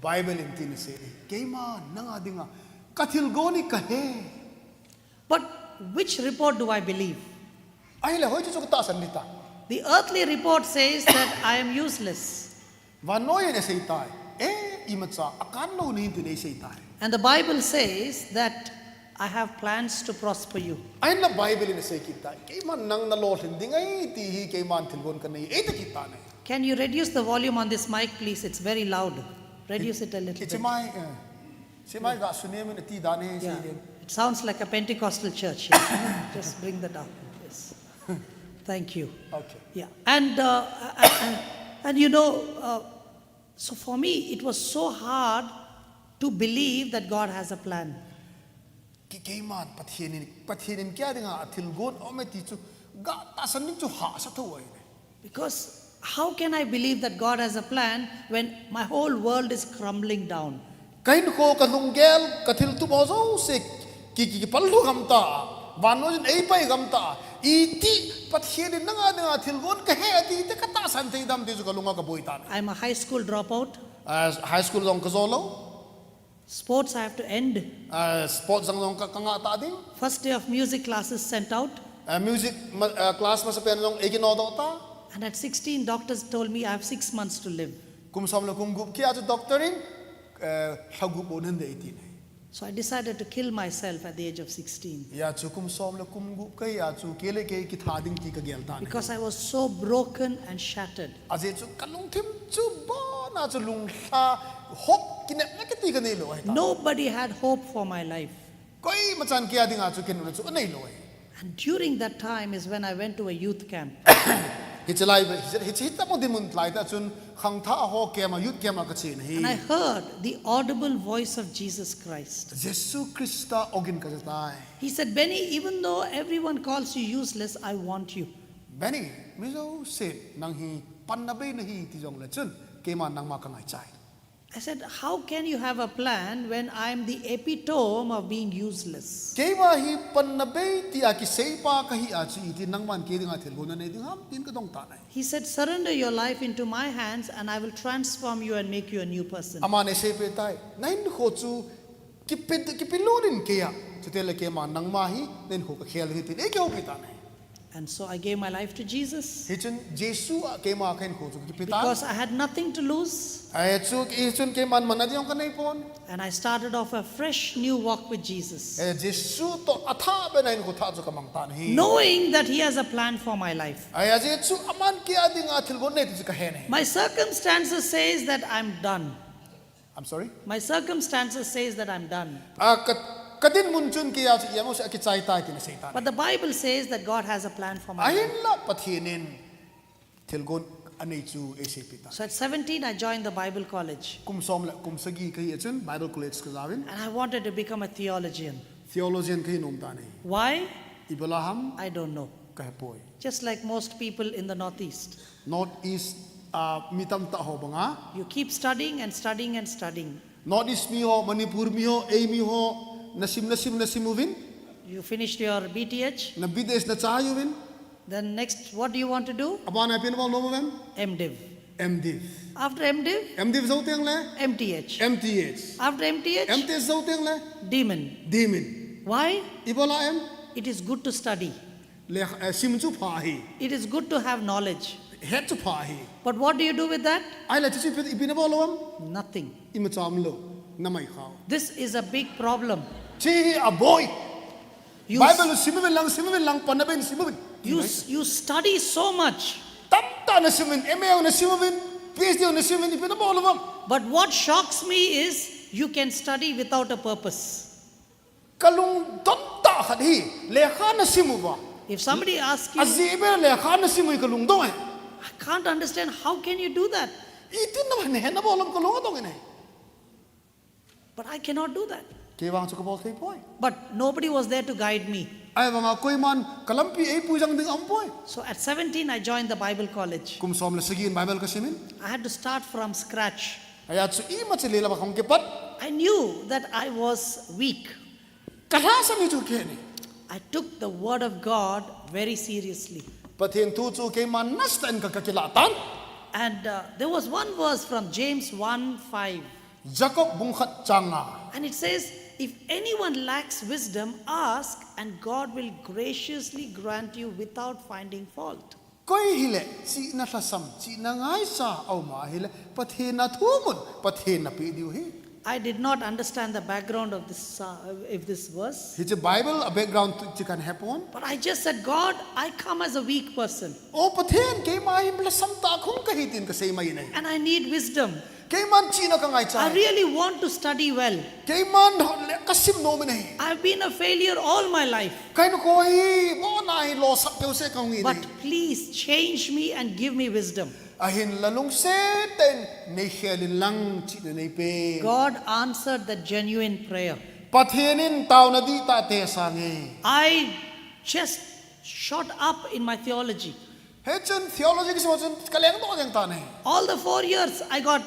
Bible in tin asei. Keima nanga dinga ka thilgon hi kahe. But which report do I believe? Ahile hoiche chu katahsan ding ta. The earthly report says that I am useless. Vannoi in asei tai. Eh, imacha akanlou nahi tin eisei tai. And the Bible says that I have plans to prosper you. Ahinla Bible in asei kit tai. Keiman nang nalolhin ding ahi ti hi keiman thilgon kanei ahi, eiti kit tai. Can you reduce the volume on this mic, please? It's very loud. Reduce it a little bit. Hiche mic, eh, hiche mic ga sunem in ati dan ahi. Yeah. It sounds like a Pentecostal church here. Just bring that down, please. Thank you. Okay. Yeah. And, uh, and, and you know, uh, so for me, it was so hard to believe that God has a plan. Kei, keiman Pathen in, Pathen in kei a dinga thilgon aume ti chu, katahsan ding chu hahsa thou ahi. Because how can I believe that God has a plan when my whole world is crumbling down? Kahinkho, kalunggel, kathiltup ho jouse ki, ki, kipallhu gam ta. Vannoi in eipai gam ta. Iti Pathen in nanga dinga thilgon kahe ati te katahsan thei dem ti chu kalunga kaboi tan. I'm a high school dropout. Ah, high school jong kajo lou. Sports I have to end. Ah, sports jong jong ka, kangah ta ding. First day of music classes sent out. Ah, music ma, ah, class masapen jong eikinodoh ta. And at sixteen, doctors told me I have six months to live. Kum som le kum gup kit a chu doctor in, eh, lha gup bou nahin dei ati nai. So I decided to kill myself at the age of sixteen. Hia chu kum som le kum gup kahi a chu kei le kei kitha ding ti kagel tan. Because I was so broken and shattered. Ajeh chu kalungthim chu abona chu lunglha, hope kinepna kiti kanei lou ahi ta. Nobody had hope for my life. Koima chan kei a dinga chu kinepna chu anei lou ahi. And during that time is when I went to a youth camp. Hiche lai, hiche, hiche, hiche tamo dinmun lai ta chun khangthah ho camp a, youth camp a kache ahi. And I heard the audible voice of Jesus Christ. Jesu Christa ogin kaja tai. He said, "Benny, even though everyone calls you useless, I want you." Benny, mi jousen nang hi panna bei nahi ti jongle chun, keiman nangma kangaichai. I said, "How can you have a plan when I am the epitome of being useless?" Keima hi panna bei tia kiseipa kahi a chu iti nangman kei dinga thilgon nanei ding ham tin kadong tan ahi. He said, "Surrender your life into my hands and I will transform you and make you a new person." Aman eisei peh tai. Nahinkho chu kipe, kipelut in kei a. Chuteng le keiman nangma hi nahinkho kakhel ding ahi tin eikihoupi tan ahi. And so I gave my life to Jesus. Hichun Jesu a keima kahinkho chu kakipe tan. Because I had nothing to lose. Ahi chu, hichun keiman manna ding jong kanei pon. And I started off a fresh new walk with Jesus. Eh, Jesu toh athah beh a hinkho thah chu kamang tan ahi. Knowing that he has a plan for my life. Ahi, ajeh chu aman kei a dinga thilgon nei ti chu kahe ahi. My circumstances says that I'm done. I'm sorry? My circumstances says that I'm done. Ah, ka, kadinmun chun kei a chu imacha akichai tai tin asei tan. But the Bible says that God has a plan for my life. Ahinla Pathen in thilgon anei chu eisei peh tan. So at seventeen, I joined the Bible college. Kum som le kum sagi kahi a chun Bible College kajaovin. And I wanted to become a theologian. Theologian kahi nom tan ahi. Why? Ibola ham? I don't know. Kahepoi. Just like most people in the Northeast. Northeast, ah, mi tamtah ho banga. You keep studying and studying and studying. Northeast mi ho, Manipur mi ho, ei mi ho, nasim, nasim, nasim uvin. You finished your B T H. Na B T H nachai uvin. Then next, what do you want to do? Abana ipi nabol nom uvem? MDiv. MDiv. After MDiv? MDiv jou teng le? MTh. MTh. After MTh? MTh jou teng le? Deemed. Deemed. Why? Ibola em? It is good to study. Le, eh, sim chu pha ahi. It is good to have knowledge. Het chu pha ahi. But what do you do with that? Ahile chuchu ipi, ipi nabol uvem? Nothing. Imacha umlou. Namai khao. This is a big problem. Hiche hi aboi. You, Bible sim uvin lang, sim uvin lang, panna bei in sim uvin. You, you study so much. Tamtah nasim uvin, M A nasim uvin, P H D nasim uvin, ipi nabol uvem? But what shocks me is you can study without a purpose. Kalungdon tah Akhat hi, lekha nasim uva. If somebody asks you, Ajeh ipi lekha nasim u hi kalungdong e. I can't understand how can you do that? Itin na nahet nabol ham kalung adong e. But I cannot do that. Kei vang chu kabol thei poi. But nobody was there to guide me. Ahivanga koiman kalampi eipui jang ding aumpoi. So at seventeen, I joined the Bible college. Kum som le sagi in Bible kasim in. I had to start from scratch. Ajeh chu imacha lelava kahung kipat. I knew that I was weak. Kalhasam hi chu kei ahi. I took the word of God very seriously. Pathen thu chu keiman nasatah in ka, kakilah tan. And uh, there was one verse from James one five. Jakob bung khat chang nga. And it says, "If anyone lacks wisdom, ask, and God will graciously grant you without finding fault." Koi hile, chihna lhasam, chihna ngaichat aum ahile, Pathen a thumun, Pathen in napeh diu ahi. I did not understand the background of this, uh, of this verse. Hiche Bible a background chu kahin hepon. But I just said, "God, I come as a weak person. O Pathen, keima hi lhasam tah khong kahi," tin kasei mai in ahi. And I need wisdom. Keiman chihna kangaicha. I really want to study well. Keiman kasim nom in ahi. I've been a failure all my life. Kahinkho hi, abona hi losap keu seh kahung in ahi. But please change me and give me wisdom. Ahinla lungset tah in neikhel in lang chihna neipen. God answered the genuine prayer. Pathen in taona dihtah te asang e. I just shot up in my theology. Hichun theology kisim a chun kalengdoh jeng tan ahi. All the four years I got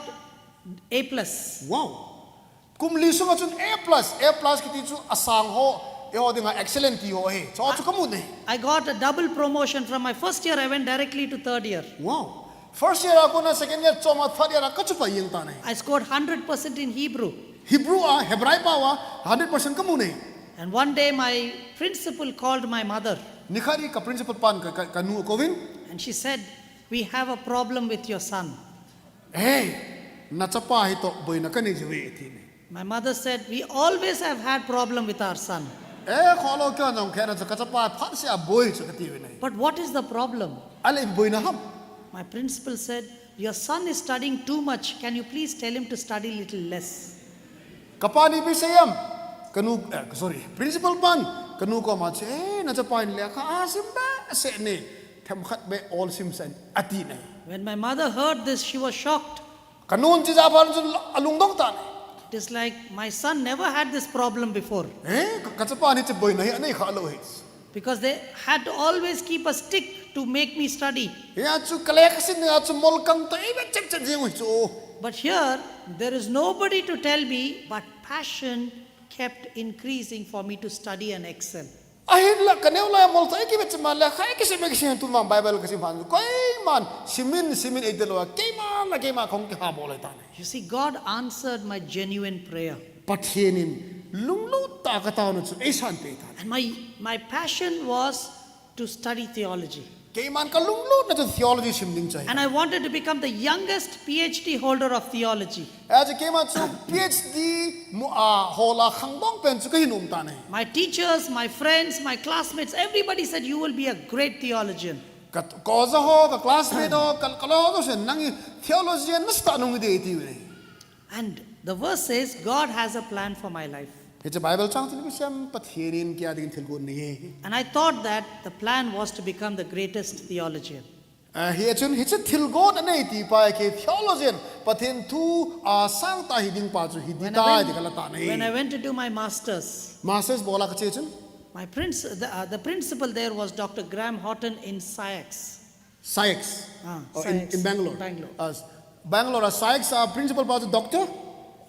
A plus. Wow. Kum li sunga chun A plus, A plus kiti chu asang ho, eiho dinga excellent ti ho ahi. Chu chu kamu e. I got a double promotion. From my first year, I went directly to third year. Wow. First year a kona second year chom a third year a kachupa jeng tan ahi. I scored hundred percent in Hebrew. Hebrew a, Hebrai pao a, hundred percent kamu e. And one day my principal called my mother. Nikhat hi ka principal pan ka, ka, kanu akouvin. And she said, "We have a problem with your son." Hey, nachapa hi toh boina kanei jiuve, ati e. My mother said, "We always have had problem with our son." Eh, kholou kei jong kei nachapa phat seh a boi chu kati uve. But what is the problem? Ahile boina ham? My principal said, "Your son is studying too much. Can you please tell him to study little less?" Kapan ipi asei em? Kanu, eh, sorry, principal pan kanu koma chu, eh, nachapa in lekha asim behseh e, themkhat beh ol sim sah in, ati e. When my mother heard this, she was shocked. Kanun chu ajah phat chun alungdong tan. It is like my son never had this problem before. Eh, ka, kachapa in hiche boina hi anei khalou ahi. Because they had to always keep a stick to make me study. Hia chu kalekha simna chu molkang toh eive chet chet jeng u ahi chu. But here, there is nobody to tell me, but passion kept increasing for me to study and excel. Ahinla kaneo laiya moltoh eikive chet ma lekha eikisim eikisim tun vang Bible kasim phat koiman simin simin eidel lou a, keiman le keiman kahung kihabol ahitan. You see, God answered my genuine prayer. Pathen in lunglut tah a kataona chu eisanpeh tan. And my, my passion was to study theology. Keiman kalunglutna chu theology sim ding chu ahi. And I wanted to become the youngest P H D holder of theology. Achu keiman chu P H D mu a hol a khangdong pen chu kahin um tan ahi. My teachers, my friends, my classmates, everybody said, "You will be a great theologian." Ka, ka oja ho, ka classmate ho, ka, kaloi ho jouse in nang hi theologian nasatah nahung hi ding atiuve. And the verse says, "God has a plan for my life." Hiche Bible chang chun ipi asei em, Pathen in kei a dingin thilgon anei e. And I thought that the plan was to become the greatest theologian. Ah, hichun, hiche thilgon anei tipa hi kei theologian, Pathen thu asang tah hiding pa chu hiding tai ti kala tan ahi. When I went to do my masters, Masters bol a kache chun, my prince, the, uh, the principal there was Doctor Graham Houghton in SAICS. SAICS. Ah, oh, in, SAICS, in Bangalore. Bangalore. Uh, Bangalore, uh, SAICS, uh, principal pa chu Doctor?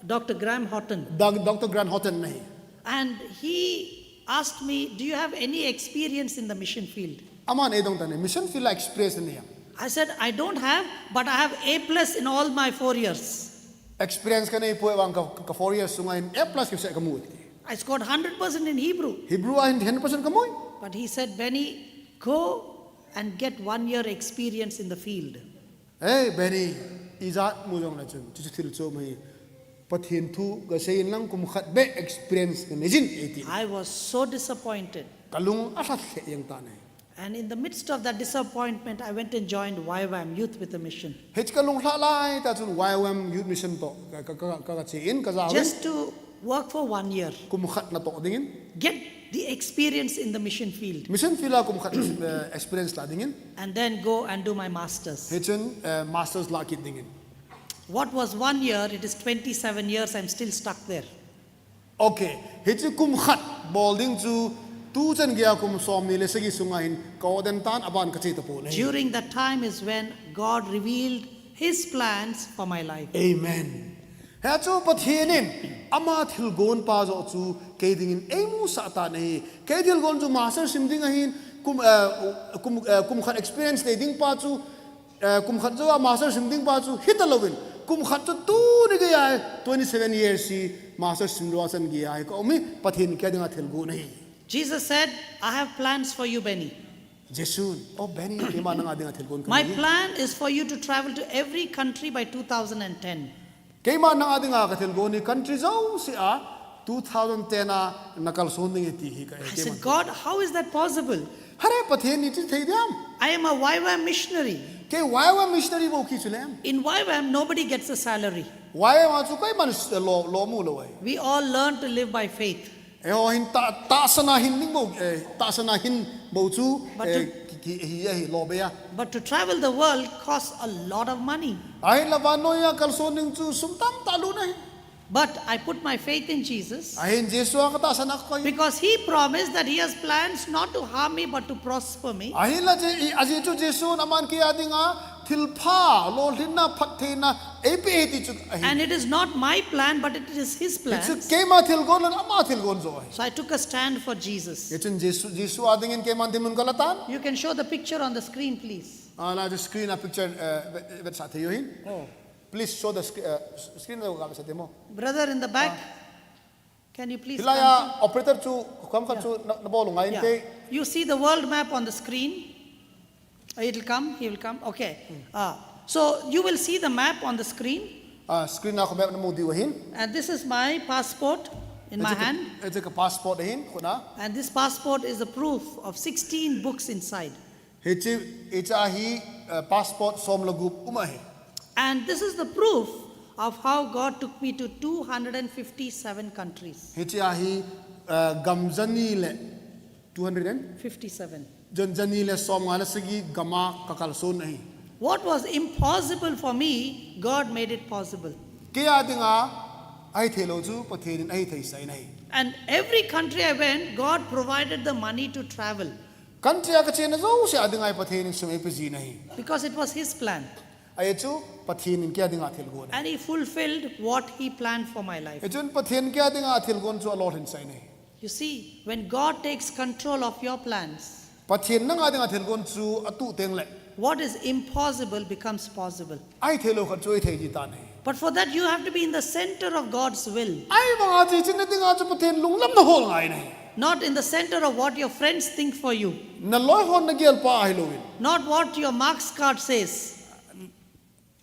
Doctor Graham Houghton. Doc-, Doctor Graham Houghton ahi. And he asked me, "Do you have any experience in the mission field?" Aman eidong tan e, mission field a experience nanei em? I said, "I don't have, but I have A plus in all my four years." Experience kanei poi, ahivang ka, ka four years sunga hin A plus kisei kamu e. I scored hundred percent in Hebrew. Hebrew a hin hundred percent kamu e. But he said, "Benny, go and get one year experience in the field." Hey, Benny, ijat mu jongle chun, chuchu thil chu mai, Pathen thu kasei in lang kum khat beh experience kanei jin ati. I was so disappointed. Kalung alhat lheh jeng tan ahi. And in the midst of that disappointment, I went and joined Y W A M, Youth with a Mission. Hiche kalung lhah laitah chun Y W A M Youth Mission toh ka, ka, ka, ka, kache in, kajaovin. Just to work for one year. Kum khat natoh dingin. Get the experience in the mission field. Mission field a kum khat eh, experience la dingin. And then go and do my master's. Hichun eh, masters la kit dingin. What was one year, it is twenty-seven years, I'm still stuck there. Okay, hichu kum khat bol ding chu tuchan geiya kum som ni le sagi sunga hin ka oden tan aban ka che tapon ahi. During that time is when God revealed his plans for my life. Amen. Hichu Pathen in ama thilgon pa joh chu kei dingin eimusah tan ahi. Kei thilgon chu master sim ding ahin kum eh, kum eh, kum khat experience nei ding pa chu eh, kum khat joh a master sim ding pa chu hita louvin kum khat chu tuni geiya twenty-seven years hi master sim lou a chan geiya hi ka um hi Pathen kei dinga thilgon ahi. Jesus said, I have plans for you, Benny. Jesun, oh Benny, keima nanga dinga thilgon ka My nei. Plan is for you to travel to every country by two thousand ten. Keima nanga dinga ka thilgon hi country jouse a two thousand ten a na kalson ding ahi ti hi ka. I said, God, how is that possible? Hare Pathen ni chu thei diam. I am a Y WAM missionary. Kei Y WAM missionary bou ki chu lem. In Y WAM, nobody gets a salary. Y WAM a chu keiman lo lo mu lou ahi. We all learn to live by faith. Eiho hin ta tahsana hin ding bou eh, tahsana hin bou chu But eh, to- ki- ki- hi ahi lo be a. But to travel the world costs a lot of money. Ahinla vannoiya kalson ding chu sum tamtah lut ahi. But I put my faith in Jesus Ahin Jesu a ka tahsana ka koi. Because he promised that he has plans not to harm me but to prosper me. Ahinla Je- i- ajeh chu Jesun aman kei a dinga thilpha, lolhinna, phattheina eipe e ti chu ahi. And it is not my plan, but it is his plan. Hichu keima thilgon lou ama thilgon joh ahi. So I took a stand for Jesus. Hichun Jesu Jesu a dingin keiman dinmun ka la tan. You can show the picture on the screen, please. Ala chu screen a picture eh, vet- vetsah thei u hin. Oh. Please show the screen, uh, screen lo ka sa demo. Brother in the back, can you please Hilai come? a operator chu kam khat chu na na bol ngai Yeah. te. You see the world map on the screen? Uh, It'll come, he will come. Okay. Uh, so you will see the map on the screen. Ah, screen a ko map na mu diu hin. And this is my passport in my hand. Ete ka passport hin khut a. And this passport is the proof of sixteen books inside. Hichi hicha hi uh, passport som le gup um ahi. And this is the proof of how God took me to two hundred fifty-seven countries. Hichi ahi uh, gam jani le two hundred and fifty-seven. Jan jani le som nga le sagi gam a ka kalson ahi. What was impossible for me, God made it possible. Kei a dinga ahi thei lou chu Pathen in ahi thei sah in ahi. And every country I went, God provided the money to travel. Country a ka chena jouse a dinga Pathen in sum eipe jin ahi. Because it was His plan. Ahi chu Pathen in kei a dinga thilgon ahi. And He fulfilled what He planned for my life. Hichun Pathen kei a dinga thilgon chu alolhin sah in ahi. You see, when God takes control of your plans, Pathen nanga dinga thilgon chu atuh teng le. What is impossible becomes possible. Ahi thei lou khat chu ahi thei ji tan ahi. But for that, you have to be in the center of God's will. Ahivanga chu hiche na dinga chu Pathen lunglam na hol ngai in ahi. Not in the center of what your friends think for you. Na loi hon na gel pa ahi louvin. Not what your marks card says.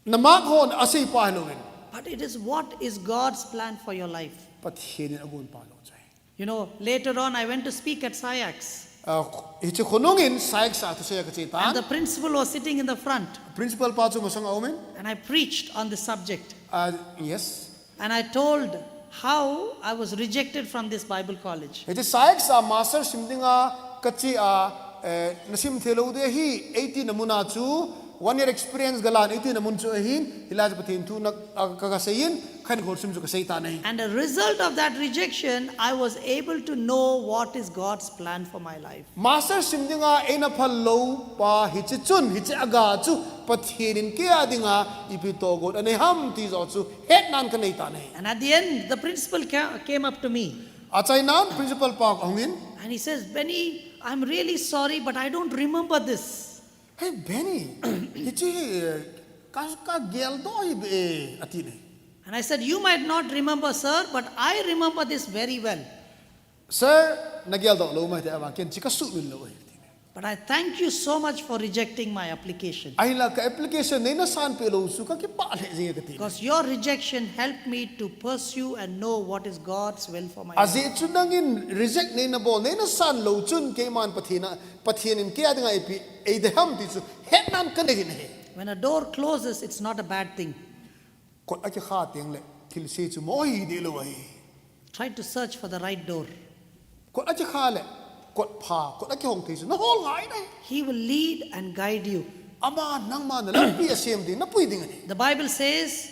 Na mark hon asei pa ahi louvin. But it is what is God's plan for your life. Pathen in agon pa lou chu ahi. You know, later on I went to speak at SAIACS. Ah, hiche khonung in SAIACS a thusei a ka che tan. And the principal was sitting in the front. Principal pa chu masang a um in. And I preached on the subject. Ah, yes. And I told how I was rejected from this Bible college. Hiche SAIACS a master sim dinga ka che a, eh, na sim thei lou ding ahi, eighteen na mun a chu one year experience galan eighteen na mun chu ahin, hilai chu Pathen thu na, ah, ka, ka sei in, khankho sim chu ka sei tan ahi. And the result of that rejection, I was able to know what is God's plan for my life. Master sim dinga eina phal lou pa hiche chun, hiche aga chu Pathen in kei a dinga ipi tohgon anei ham ti joh chu hetnan ka nei tan ahi. And at the end, the principal ca- came up to me. Achainan principal pa ahung in. And he says, Benny, I'm really sorry, but I don't remember this. Hey, Benny, hiche hi, eh, ka, ka geldoh ahi be, eh, ati in ahi. And I said, you might not remember, sir, but I remember this very well. Sir, na geldoh lou maithei a, vang ken hiche ka sumil lou ahi, ati in ahi. But I thank you so much for rejecting my application. Ahinla ka application neina sanpeh lou chu ka kipah lheh jing e, kati in ahi. Because your rejection helped me to pursue and know what is God's will for my life. Ajeh chu nangin reject neina bol, neina san lou chun keiman Pathen a, Pathen in kei a dinga ipi eidei ham ti chu hetnan ka nei in ahi. When a door closes, it's not a bad thing. Kot akikha teng le thilse chu mo hideh lou ahi. Try to search for the right door. Kot akikha le, kot pha, kot akihong thei chu nahol ngai nai. He will lead and guide you. Ama nangma nalampi asem ding, napui ding ahi. The Bible says,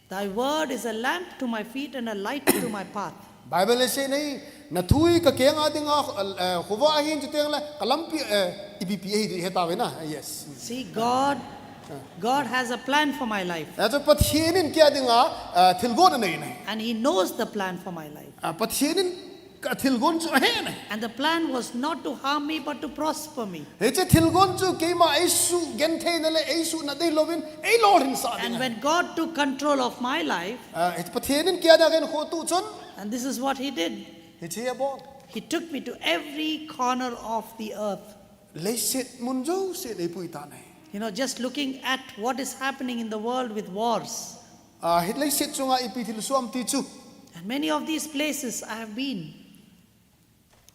"Thy word is a lamp to my feet and a light to my path." Bible asei nai, nathu hi kakeng a dinga, eh, khovah ahin chuteng le, kalampi, eh, ipi pi ahi ding heta vena. Yes. See, God, God has a plan for my life. Achu Pathen in kei a dinga, eh, thilgon anei nai. And He knows the plan for my life. Ah, Pathen in ka thilgon chu ahe nai. And the plan was not to harm me, but to prosper me. Hiche thilgon chu keima eisugenthei na le eisuhna dei louvin eilolhin sah ding ahi. And when God took control of my life, Ah, hiche Pathen in kei a dinga eikhoh tuh chun. And this is what He did. Hiche abol. He took me to every corner of the earth. Leiset mun jouse eipui tan ahi. You know, just looking at what is happening in the world with wars. Ah, hi leiset chunga ipi thil asei ham ti chu. And many of these places I have been.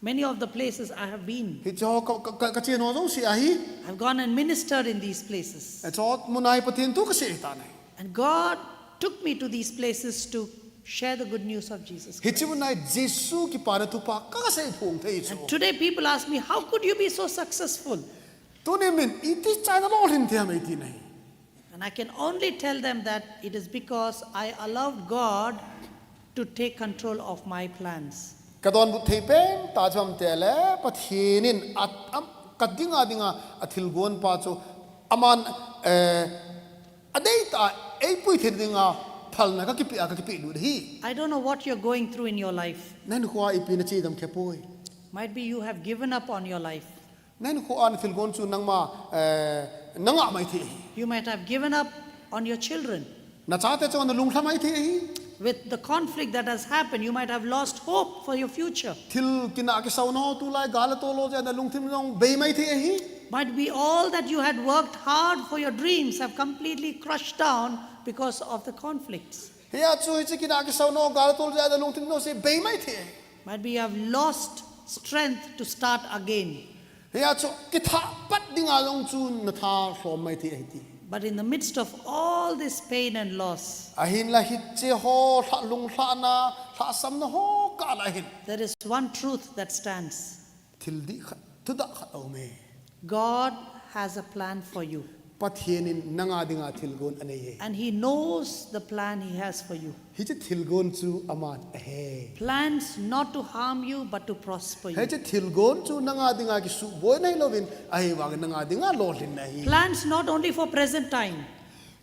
Many of the places I have been. Hiche ho ka, ka, ka, kache ho jouse ahi. I've gone and ministered in these places. Hiche mun a hi Pathen thu kasei tan ahi. And God took me to these places to share the good news of Jesus Christ. Hiche mun a hi Jesu kipana thupha kasei phong thei chu. And today people ask me, "How could you be so successful?" Tuni min iti chai nalolhin thei ham eiti nai. And I can only tell them that it is because I allowed God to take control of my plans. Kadonbut thei pen tah chu ham tile, Pathen in a, am, kadinga dinga athilgon pa chu aman, eh, adeitah a eipui thei dinga phalna kakipe a, kakipe lut ahi. I don't know what you're going through in your life. Nahinkho a ipi nache dam khapoi. Might be you have given up on your life. Nahinkho a nathilgon chu nangma, eh, nangah mai thei ahi. You might have given up on your children. Nachate chu nalunglha mai thei ahi. With the conflict that has happened, you might have lost hope for your future. Thil kinah kisauna ho tulai gal le tol ho jeh a nalungthim jong bei mai thei ahi. Might be all that you had worked hard for your dreams have completely crushed down because of the conflicts. Hia chu hiche kinah kisauna ho gal le tol jeh a nalungthim jouse bei mai thei ahi. Might be you have lost strength to start again. Hia chu kithah pat dinga jong chu natha lhom mai thei ahi ti. But in the midst of all this pain and loss, Ahinla hiche ho lha lunglhahna, lhahsamna ho kah a hin, there is one truth that stands. Thil dih khat, thudah khat aume. God has a plan for you. Pathen in nanga dinga thilgon anei e. And He knows the plan He has for you. Hiche thilgon chu aman ahe. Plans not to harm you, but to prosper you. Hiche thilgon chu nanga dinga kisuhboina hilouvin, ahivangin nanga dinga lolhinna ahi. Plans not only for present time,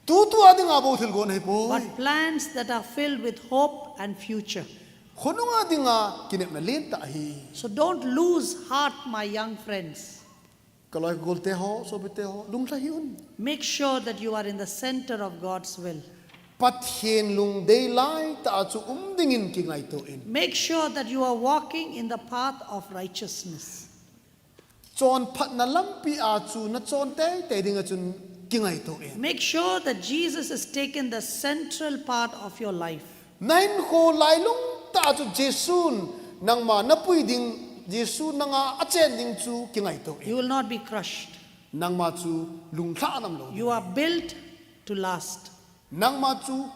Tutua dinga bou thilgon ahipoi. But plans that are filled with hope and future. Khonunga dinga kinepna lentah ahi. So don't lose heart, my young friends. Kaloi kagolte ho, sopite ho, lunglha hih un. Make sure that you are in the center of God's will. Pathen lungdei laitah a chu um dingin kingaito in. Make sure that you are walking in the path of righteousness. Chonphatna lampi a chu nachon teitei dinga chun kingaito in. Make sure that Jesus has taken the central part of your life. Nahinkho lailung tah a chu Jesun nangma napui ding, Jesu nanga achen ding chu kingaito in. You will not be crushed. Nangma chu lunglha nam lou ding. You are built to last. Nangma chu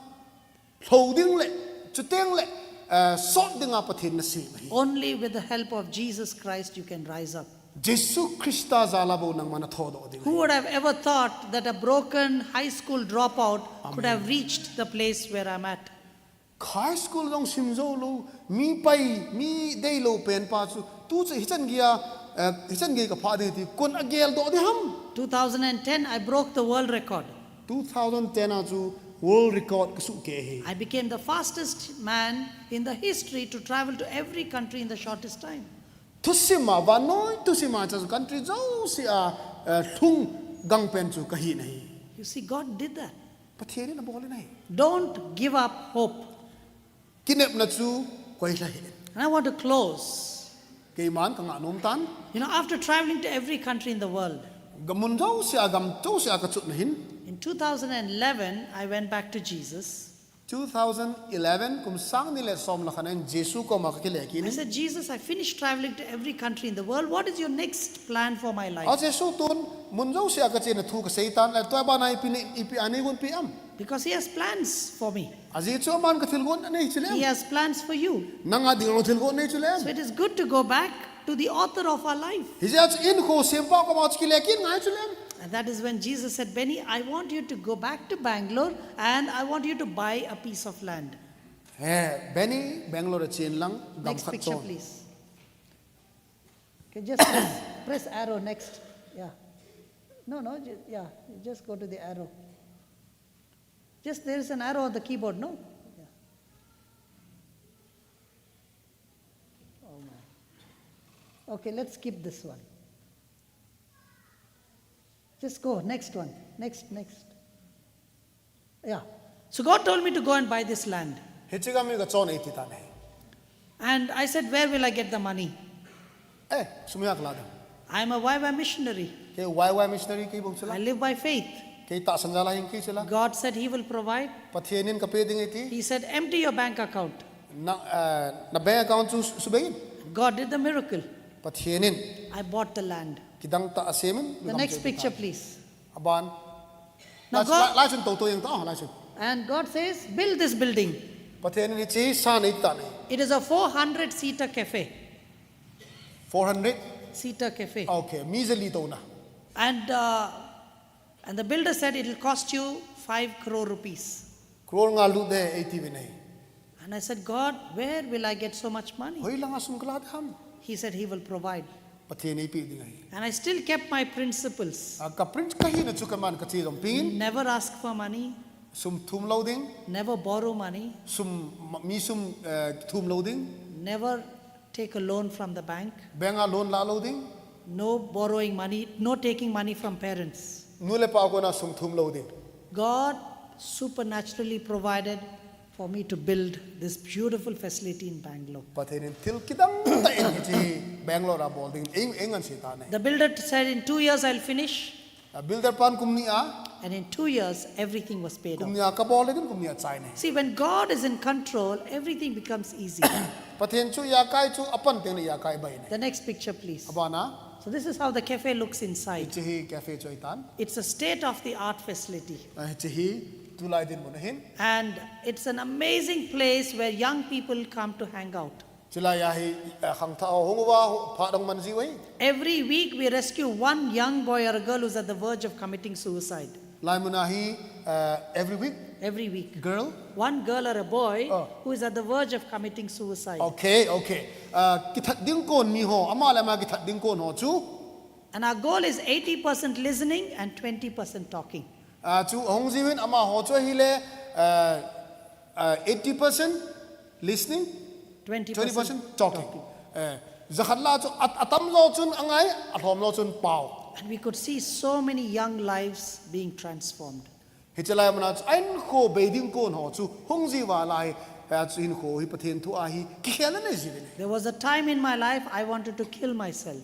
lhou ding le, chuteng le, eh, sot dinga Pathen nasem ahi. Only with the help of Jesus Christ you can rise up. Jesu Christa jal a bou nangma nathodoh ding ahi. Who would have ever thought that a broken high school dropout could have reached the place where I'm at? High school jong sim jou lou, mi pai, mi deilou pen pa chu, tu chu hichan geiya, eh, hichan gei kaphah ding ti, koin ageldoh ding ham? Two thousand and ten, I broke the world record. Two thousand ten a chu world record kasuhkeh ahi. I became the fastest man in the history to travel to every country in the shortest time. Thusim a, vannoi thusim a chu country jouse a, eh, lhung gang pen chu kahi nahi. You see, God did that. Pathen in abol in ahi. Don't give up hope. Kinepna chu koilha hih in. And I want to close. Keiman kangah nom tan. You know, after traveling to every country in the world, Gam mun jouse a, gam jouse a kachutna hin. In two thousand eleven, I went back to Jesus. Two thousand eleven, kum sang ni le som le khat in Jesu koma kakile kit in. I said, "Jesus, I finished traveling to every country in the world. What is your next plan for my life?" A Jesu, tun mun jouse a kachena thu kasei tan, eh, tua bana ipi nei, ipi a neigonpeh am? Because He has plans for me. Ajeh chu aman kathilgon anei chu lem. He has plans for you. Nanga ding jong thilgon anei chu lem. So it is good to go back to the author of our life. Hijeh a chu hinkho sempa koma chu kile kit ngai chu lem. And that is when Jesus said, Benny, I want you to go back to Bangalore and I want you to buy a piece of land. He, Benny, Bangalore a chen lang gam khat chon. Next picture, please. Okay, just press, press arrow next. Yeah. No, no, ju- yeah, you just go to the arrow. Just there is an arrow on the keyboard, no? Yeah. Oh my. Okay, let's skip this one. Just go, next one. Next, next. Yeah. So God told me to go and buy this land. Hiche gam hi kachon e ati tan ahi. And I said, Where will I get the money? Eh, sum iha kalah ding. I am a Y Y missionary. Kei Y Y missionary kei bou chu la. I live by faith. Kei tahsan jal a hing kei chu la. God said He will provide. Pathen in kapeh ding e ati. He said, Empty your bank account. Na, eh, na bank account chu subei in. God did the miracle. Pathen in. I bought the land. Kidang tah asem in. The next picture, please. Aban. Now God, lai chun toto jeng ta, lai chun. And God says, Build this building. Pathen in hiche san eiti tan ahi. It is a four hundred seater cafe. Four hundred? Seater cafe. Okay, mi jali touna. And uh, and the builder said it will cost you five crore rupees. Crore nga lut ding eiti uvin ahi. And I said, God, where will I get so much money? Hoilanga sum kalah ding ham? He said, He will provide. Pathen in eipeh ding ahi. And I still kept my principles. A ka prince kahina chu kaman kache jong ping in. Never ask for money. Sum thum lou ding. Never borrow money. Sum, mi sum eh, thum lou ding. Never take a loan from the bank. Bank a loan lah lou ding. No borrowing money, no taking money from parents. Nu le pa koma sum thum lou ding. God supernaturally provided for me to build this beautiful facility in Bangalore. Pathen in thil kidang tah in hiche Bangalore a bol ding in ei, ei ngansei tan ahi. The builder said, In two years I'll finish. A builder pan kum ni a. And in two years, everything was paid off. Kum ni a kabol le ding, kum ni a chai ne. See, when God is in control, everything becomes easy. Pathen chu ijakai chu apan teng le ijakai bai ne. The next picture, please. Abana. So this is how the cafe looks inside. Hiche hi cafe chu ahi tan. It's a state-of-the-art facility. Ah, hiche hi tulai dinmun ahin. And it's an amazing place where young people come to hang out. Chulai a hi, eh, khangthah ho hung uva, phat hung man jiu ahi. Every week we rescue one young boy or a girl who's at the verge of committing suicide. Laimun a hi, eh, every week? Every week. Girl? One girl or a boy Oh. who is at the verge of committing suicide. Okay, okay. Eh, kithat ding kon mi ho, ama le ama kithat ding kon ho chu. And our goal is eighty percent listening and twenty percent talking. Ah, chu hung jiuvin amaho chu ahile, ah, ah, eighty percent listening, twenty percent talking. Eh, jakhat lah chu at-, atam lou chun angai, alhom lou chun pao. And we could see so many young lives being transformed. Hiche laimun a chu ahinkho bei ding kon ho chu hung jiuva lai, eh, chu hinkho hi Pathen thu a hi kikhel anei jiuvin ahi. There was a time in my life I wanted to kill myself.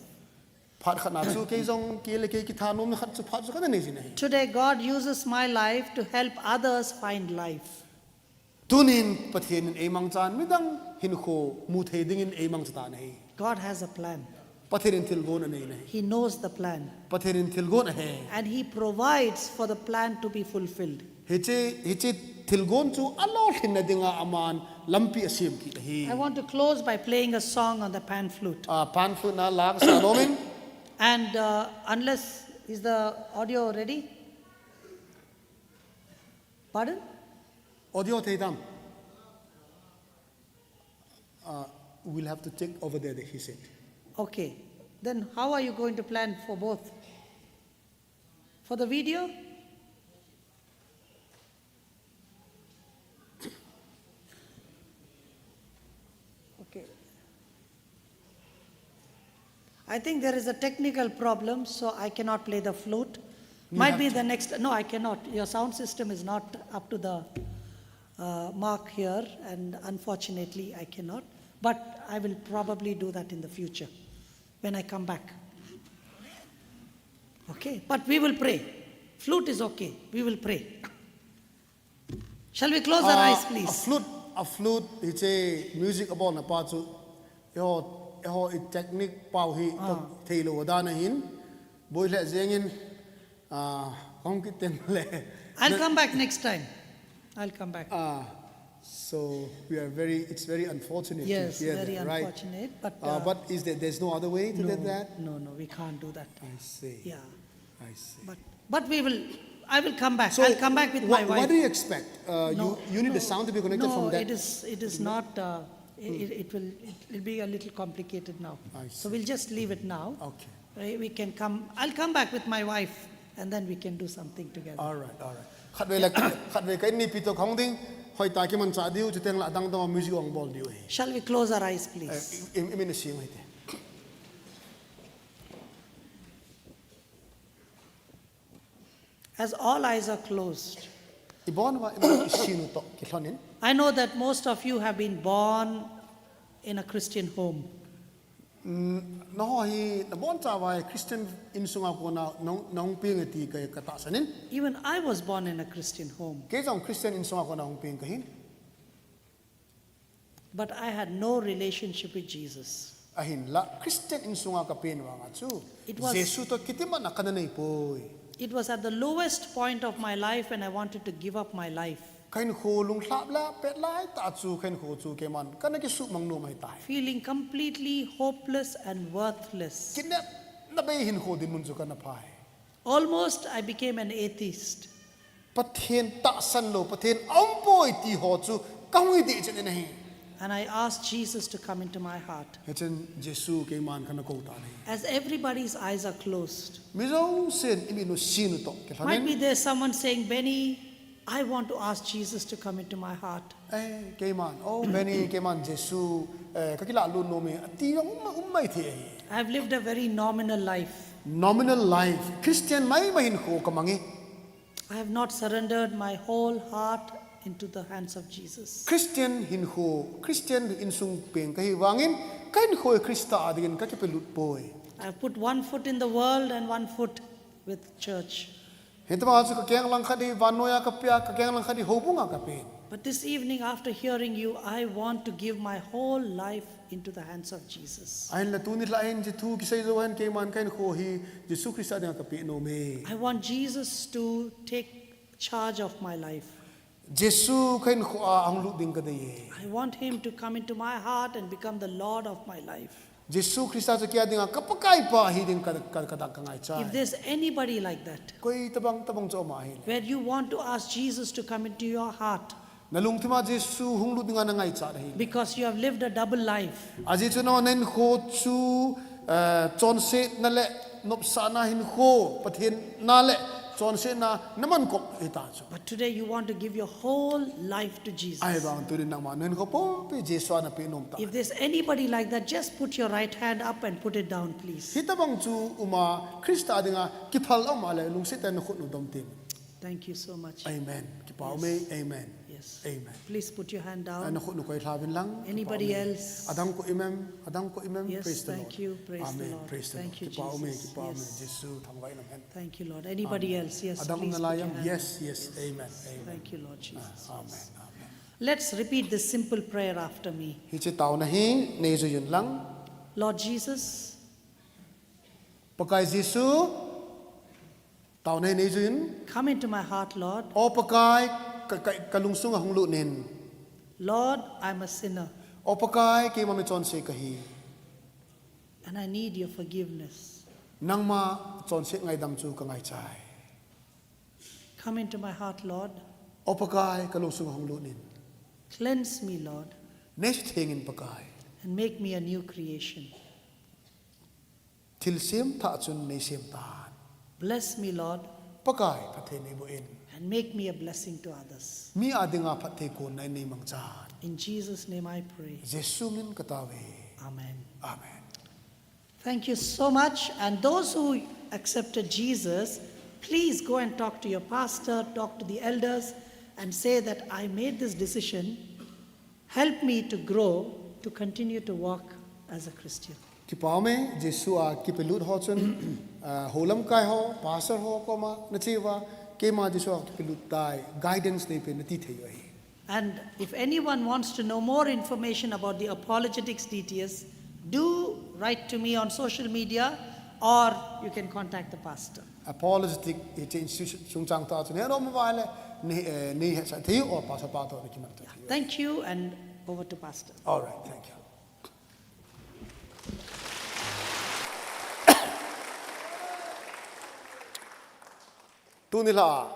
Phat khat na chu kei jong kei le kei kithanom na khat chu phat chu kana nei jin ahi. Today, God uses my life to help others find life. Tunin Pathen in eimangchan midang hinkho mu thei dingin eimangcha tan ahi. God has a plan. Pathen in thilgon anei in ahi. He knows the plan. Pathen in thilgon ahe. And He provides for the plan to be fulfilled. Hiche, hiche thilgon chu alolhinna dinga aman lampi asem kit ahi. I want to close by playing a song on the pan flute. Ah, pan flute na la kasa nom in. And uh, unless, is the audio ready? Pardon? Audio thei tam? Uh, we'll have to take over there, he said. Okay. Then how are you going to plan for both? For the video? Okay. I think there is a technical problem, so I cannot play the flute. You Might have be to. The next. No, I cannot. Your sound system is not up to the uh, mark here, and unfortunately, I cannot. But I will probably do that in the future when I come back. Okay, but we will pray. Flute is okay. We will pray. Shall we close our eyes, please? A flute, a flute, hiche music abolna pa chu, eiho, eiho i technique pau hi, ah, theilou dan ahin, boi le jengin, ah, hung kiten le. I'll come back next time. I'll come back. Ah, so we are very, it's very unfortunate Yes, to hear very that, right? Unfortunate, but Uh, uh, but is there, there's no other way to no, do that? No, no, we can't do that. I see. Yeah, I see. But but we will. I will come back. So I'll come back with what, my wife. What do you expect? Uh, No, you, you need no, the sound to be connected no, from that. It is. It is not. Uh, it, it will. It will be a little complicated now. I So see. We'll just leave it now. Okay. We, we can come. I'll come back with my wife, and then we can do something together. All right, all right. Khatvei la, khatvei ka in nipi toh kahung ding, hoitah a kimanchah diu, chuteng le adang dang a music hung bol diu ahi. Shall we close our eyes, please? Eh, i, i, i min a sing hite. As all eyes are closed, I bon uva, i min a i sin u toh kilhonin. I know that most of you have been born in a Christian home. Mm, nangho hi nabonchauva Christian insunga kona nahung, nahung peng e ti ka, ka tahsan in. Even I was born in a Christian home, Kei jong Christian insunga kona hung peng kahin. but I had no relationship with Jesus. Ahinla, Christian insunga ka pen vanga chu, It was- Jesu toh kitiman a kana nei poi. It was at the lowest point of my life, and I wanted to give up my life. Ka hinkho lunglhap la pet lai tah chu, ka hinkho chu keiman kana kisuhmang nom ahitai. Feeling completely hopeless and worthless. Kinepna bei hinkho dinmun chu kana phai. Almost I became an atheist. Pathen tahsan lou, Pathen aumpoi ti ho chu kahung hi dehchet in ahi. And I asked Jesus to come into my heart. Hichun Jesu keiman kana kou tan ahi. As everybody's eyes are closed, Mi jousen i min u sin u toh kilhonin. Might be there's someone saying, Benny, I want to ask Jesus to come into my heart. Eh, keiman, oh, Benny, keiman Jesu, eh, ka kilah lut nom e, ati jong um, um maithei ahi. I have lived a very nominal life. Nominal life, Christian maimai hinkho ka mang e. I have not surrendered my whole heart into the hands of Jesus. Christian hinkho, Christian insung peng kahi vangin, ka hinkho hi Christa a dingin ka kipelut poi. I have put one foot in the world and one foot with church. Hitobang a chu ka keng langkhat hi vannoiya ka pia, ka keng langkhat hi houbunga ka pen. But this evening, after hearing you, I want to give my whole life into the hands of Jesus. Ahinla tuni lhah hin hiche thu kisei jou hin keiman ka hinkho hi Jesu Christa dinga ka peh nom e. I want Jesus to take charge of my life. Jesu ka hinkho a ahung lut ding ka dei e. I want him to come into my heart and become the Lord of my life. Jesu Christa chu kei a dinga ka Pakaipa hi ding ka, ka, ka dak ka ngaicha. If there's anybody like that, koi tobang, tobang chu um ahi le, where you want to ask Jesus to come into your heart, na lungthim a Jesu hung lut dinga na ngaicha ahi le, because you have lived a double life. Ajeh chu nangho na hinkho chu, eh, chonsetna le nopsahna hinkho, Pathen na le chonsetna na mankop hita chu. But today you want to give your whole life to Jesus. Ahivang tunin nangma na hinkho pumpi Jesu a na peh nom ta. If there's anybody like that, just put your right hand up and put it down, please. Hitobang chu um a, Christa dinga kiphal um a le, lungset tah in na khut u dom tin. Thank you so much. Amen. Kipa um e. Yes. Amen. Yes. Amen. Please put your hand down. Na khut u koi lha uvin lang. Anybody else? Kipa um e. Adang koi um em? Adang koi um em? Yes, thank you. Praise the Lord. Amen. Praise the Lord. Thank you, Jesus. Kipa um e, kipa um e. Yes. Jesu thangvah in um hen. Thank you, Lord. Anybody else? Yes, please put your hand. Adang um nalai em? Yes, yes. Amen. Amen. Thank you, Lord Jesus. Ah, amen. Amen. Let's repeat this simple prayer after me. Hiche taona hi nei jui un lang. Lord Jesus, Pakai Jesu, taona hi nei jui un. Come into my heart, Lord. O Pakai, ka, ka, ka lungsung a hung lut in. Lord, I'm a sinner. O Pakai, keima michonse kahi. And I need your forgiveness. Nangma chonset ngaidam chu ka ngaichai. Come into my heart, Lord. O Pakai, ka lungsung a hung lut in. Cleanse me, Lord. Nei sutheng in, Pakai. And make me a new creation. Thilsem thah chun nei sem tan. Bless me, Lord. Pakai, phatthei nei boh in. And make me a blessing to others. Mi a dinga phatthei konna in nei mangchan. In Jesus' name I pray. Jesu min ka tao e. Amen. Amen. Thank you so much. And those who accepted Jesus, please go and talk to your pastor, talk to the elders, and say that I made this decision. Help me to grow, to continue to walk as a Christian. Kipa um e, Jesu a kipelut ho chun, ah, hou lamkai ho, pastor ho koma na che uva, keima Jesu a kipelut tai, guidance nei pen in na ti thei u ahi. And if anyone wants to know more information about the Apologetics D T S, do write to me on social media Or you can contact the pastor. Apologetic, hiche institution chungchang tah a chun, heno mo vale, ni, eh, ni hetsah thei u, or pastor pa toh ni kiman thei u. Thank you, and over to pastor. All right, thank you. Tuni lha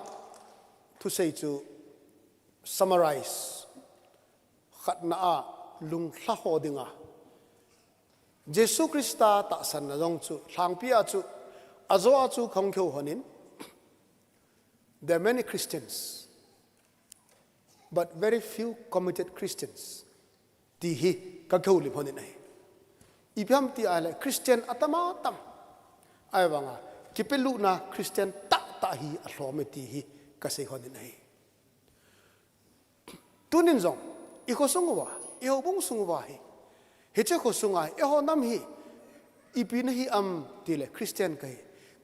thusei chu summarize, khatna a lunglha ho dinga Jesu Christa tahsanna jong chu, lhangpi a chu, ajo a chu kahung kihou lhonin, there are many Christians, but very few committed Christians, ti hi kakihoulim lhonin ahi. Ipi ham ti ahile, Christian atam atam, ahivanga kipelutna Christian tahtah hi alhom e ti hi kasei lhonin ahi. Tunin jong, i khosung uva, i houbung sung uva hi, hiche khosunga eiho nam hi ipi nahi ham tile, Christian kahi.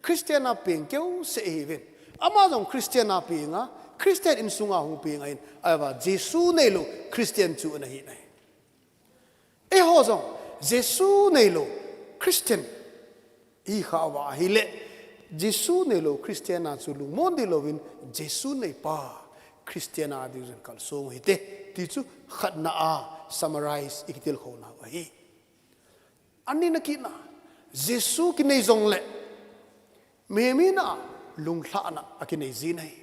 Christian a peng keu seh ihiuvin. Ama jong Christian a penga, Christian insunga hung penga ahin, ahivang Jesu neilou Christian chu ana hi nahi. Eiho jong Jesu neilou Christian ihi khah uva ahile, Jesu neilou Christian a chu lungmon ding louvin, Jesu neipa Christian a ding jong kalsong u hite, ti chu khatna a summarize i kitilkhouna u ahi. Anina kitna, Jesu kinei jongle, mihem hina a lunglhahna akinei jin ahi.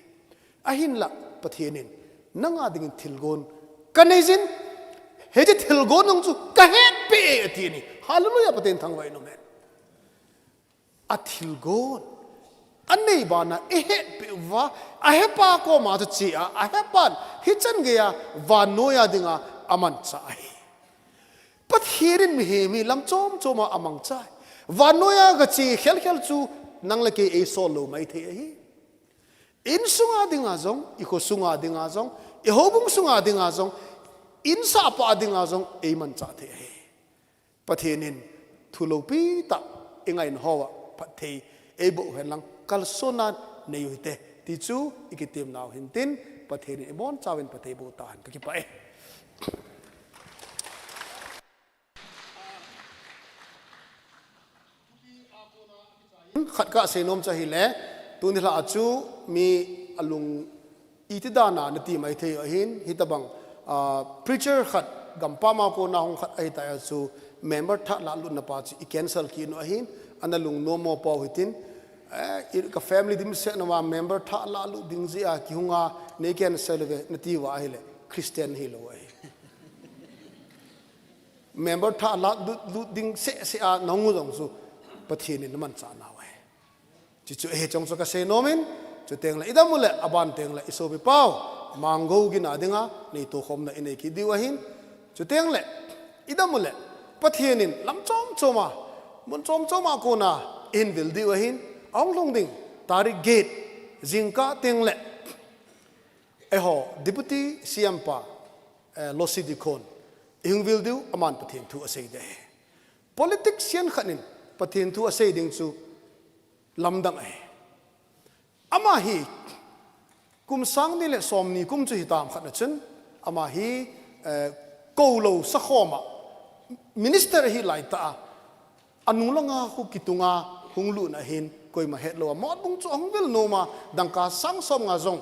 Ahinla, Pathen in, nanga dingin thilgon kanei jin, hiche thilgon jong chu kahetpeh e, ati ahi. Hallelujah, Pathen thangvah in um hen. Athilgon anei bana eihetpeh uva, ahepa koma chu che a, ahepan hichan geiya vannoiya dinga amanchah ahi. Pathen in mihem hi lam chom choma amangcha e. Vannoiya gache khel khel chu nang le kei eisol lou maithei ahi. Insunga dinga jong, i khosunga dinga jong, i houbung sunga dinga jong, insahpa dinga jong eimanchah thei ahi. Pathen in thu loupi tah i ngaina hoa phatthei eiboh hen lang, kalsonna neiu hite, ti chu i kitemnau hintin, Pathen in ibonchauvin phatthei boh tahen, kakipah e. Khat kasei nom chu ahile, tuni lha a chu mi alung iti dana nati maithei u ahin, hitobang, ah, preacher khat gampam a kona hung khat ahitah a chu member thah lahlutna pa chu i cancel kit u ahin, ana lungnom mo pou hitin, eh, i ka family dimset na uva member thah lahlut ding jeh a kihunga nei cancel uve nati uva ahile, Christian hilou ahi. Member thah lahlut, lut ding seh seh a nahung u jong chu Pathen in amanchah nau ahi. Chuchu ahi chong chu kasei nomin, chutengle idam uleh, aban tengle i sopi pau Manggou gin a dinga neitokhomna inei kit diu ahin. Chutengle idam uleh, Pathen in lam chom choma, mun chom choma kona ihin vil diu ahin. Ahung lhung ding tarik get jingkah tengle, eiho Deputy C M pa, eh, Losi Dikhon, ihung vil diu, aman Pathen thu asei ding ahi. Politician khat in Pathen thu asei ding chu lamdang ahi. Ama hi kum sang ni le som ni kum chu hitam khat na chun, ama hi, eh, koulou sakhoma minister ahi laitah a, anung langa khu kitunga hung lutna hin koima hetlou a, Motbung chu ahung vil noma, dangka sang som nga jong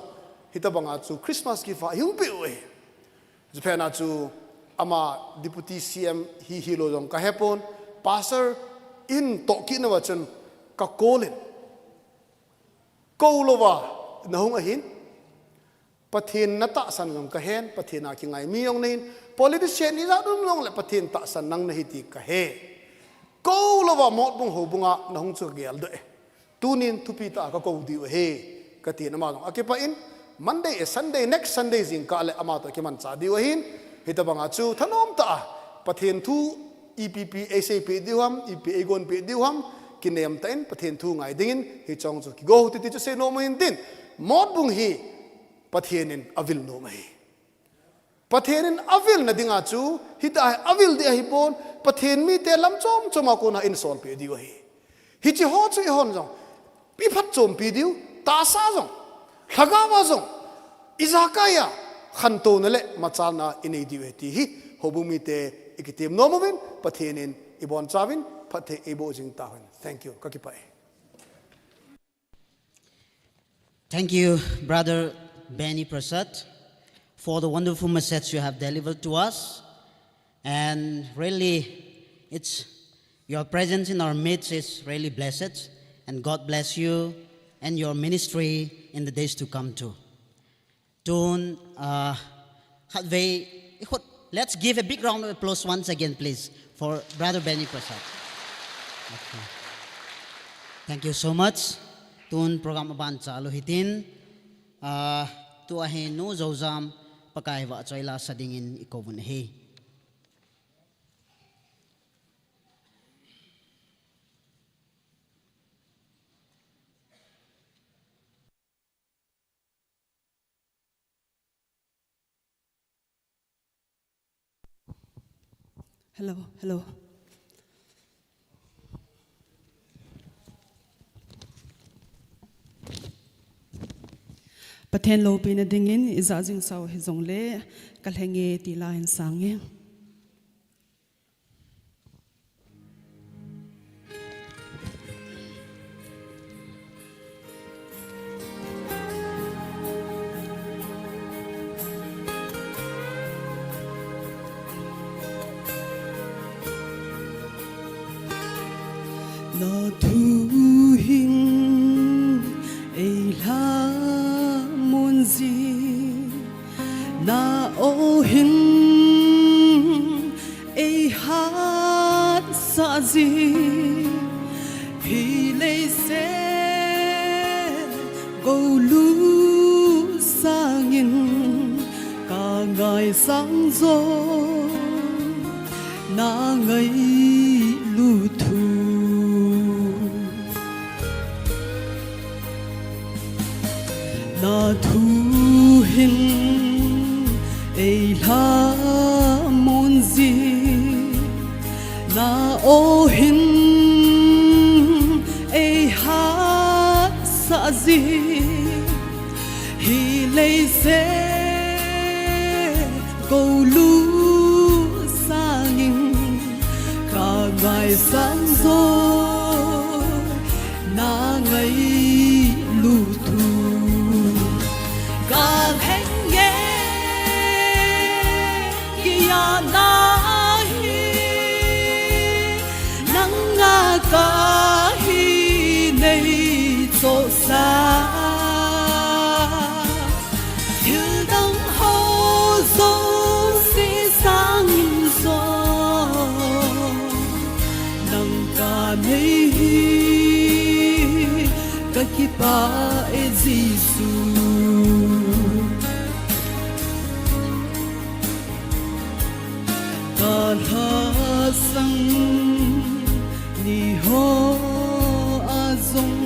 hitobanga chu Christmas gift a ihung peh u ahi. Chuphat na chu ama Deputy C M hi hilou jong kahepon, pastor in toh kit nauva chun ka call in, kou louva nahung ahin, Pathen natahsan jong kahen, Pathen a kingai mi jong nahin, politician ijat um jongle Pathen tahsan nang nahi ti kahe. Kou louva Motbung houbunga nahung chu kagel doh e. Tunin thupi tah a kakou diu ahi, katin ama jong akipah in, Monday, eh, Sunday, next Sunday jingkah le ama toh kimanchah diu ahin, hitobanga chu thanom tah a Pathen thu ipi ipi eiseipeh diu ham, ipi eigonpeh diu ham, kinem tah in Pathen thu ngai dingin, hichong chu kigo u hite ti chu seinom u hintin, Motbung hi Pathen in avil nom ahi. Pathen in avilna dinga chu, hitia hi avil ding ahipon, Pathen mite lam chom choma kona eisolpeh diu ahi. Hiche ho chu eihon jong iphatchompi diu, tahsa jong, lhagao a jong, ijakai a khantouna le machalna inei diu ahi ti hi houbung mite ikitem nom uvin, Pathen in ibonchauvin phatthei eiboh jing tahen. Thank you. Kakipah e. Thank you, Brother Benny Prasad, for the wonderful message you have delivered to us. And really, it's your presence in our midst is really blessed. And God bless you and your ministry in the days to come too. Tun, uh, khatvei, i khut, let's give a big round of applause once again, please, for Brother Benny Prasad. Okay. Thank you so much. Tun program aban chalu hitin, uh, tua hi Nu Zozam Pakai vahchoi la sa dingin i kouvun ahi. Hello, hello. Pathen loupina dingin ija jing sau hijongle kalhenge ti la hin sange. Na thu hin ei lhamon jin, na aw hin ei hatsah jin, hi leiset golu sangin ka ngaisang jo, na ngailut thu. Na thu hin ei lhamon jin, na aw hin ei hatsah jin, hi leiset golu sangin ka ngaisang jo, na ngailut thu. Ka lhenge kei a na hi, nanga kahi nei chohsa. Thil dang ho jouse sangin jong nang ka nei hi, ka kipah e Jesu. Ka lhasam ni ho a jong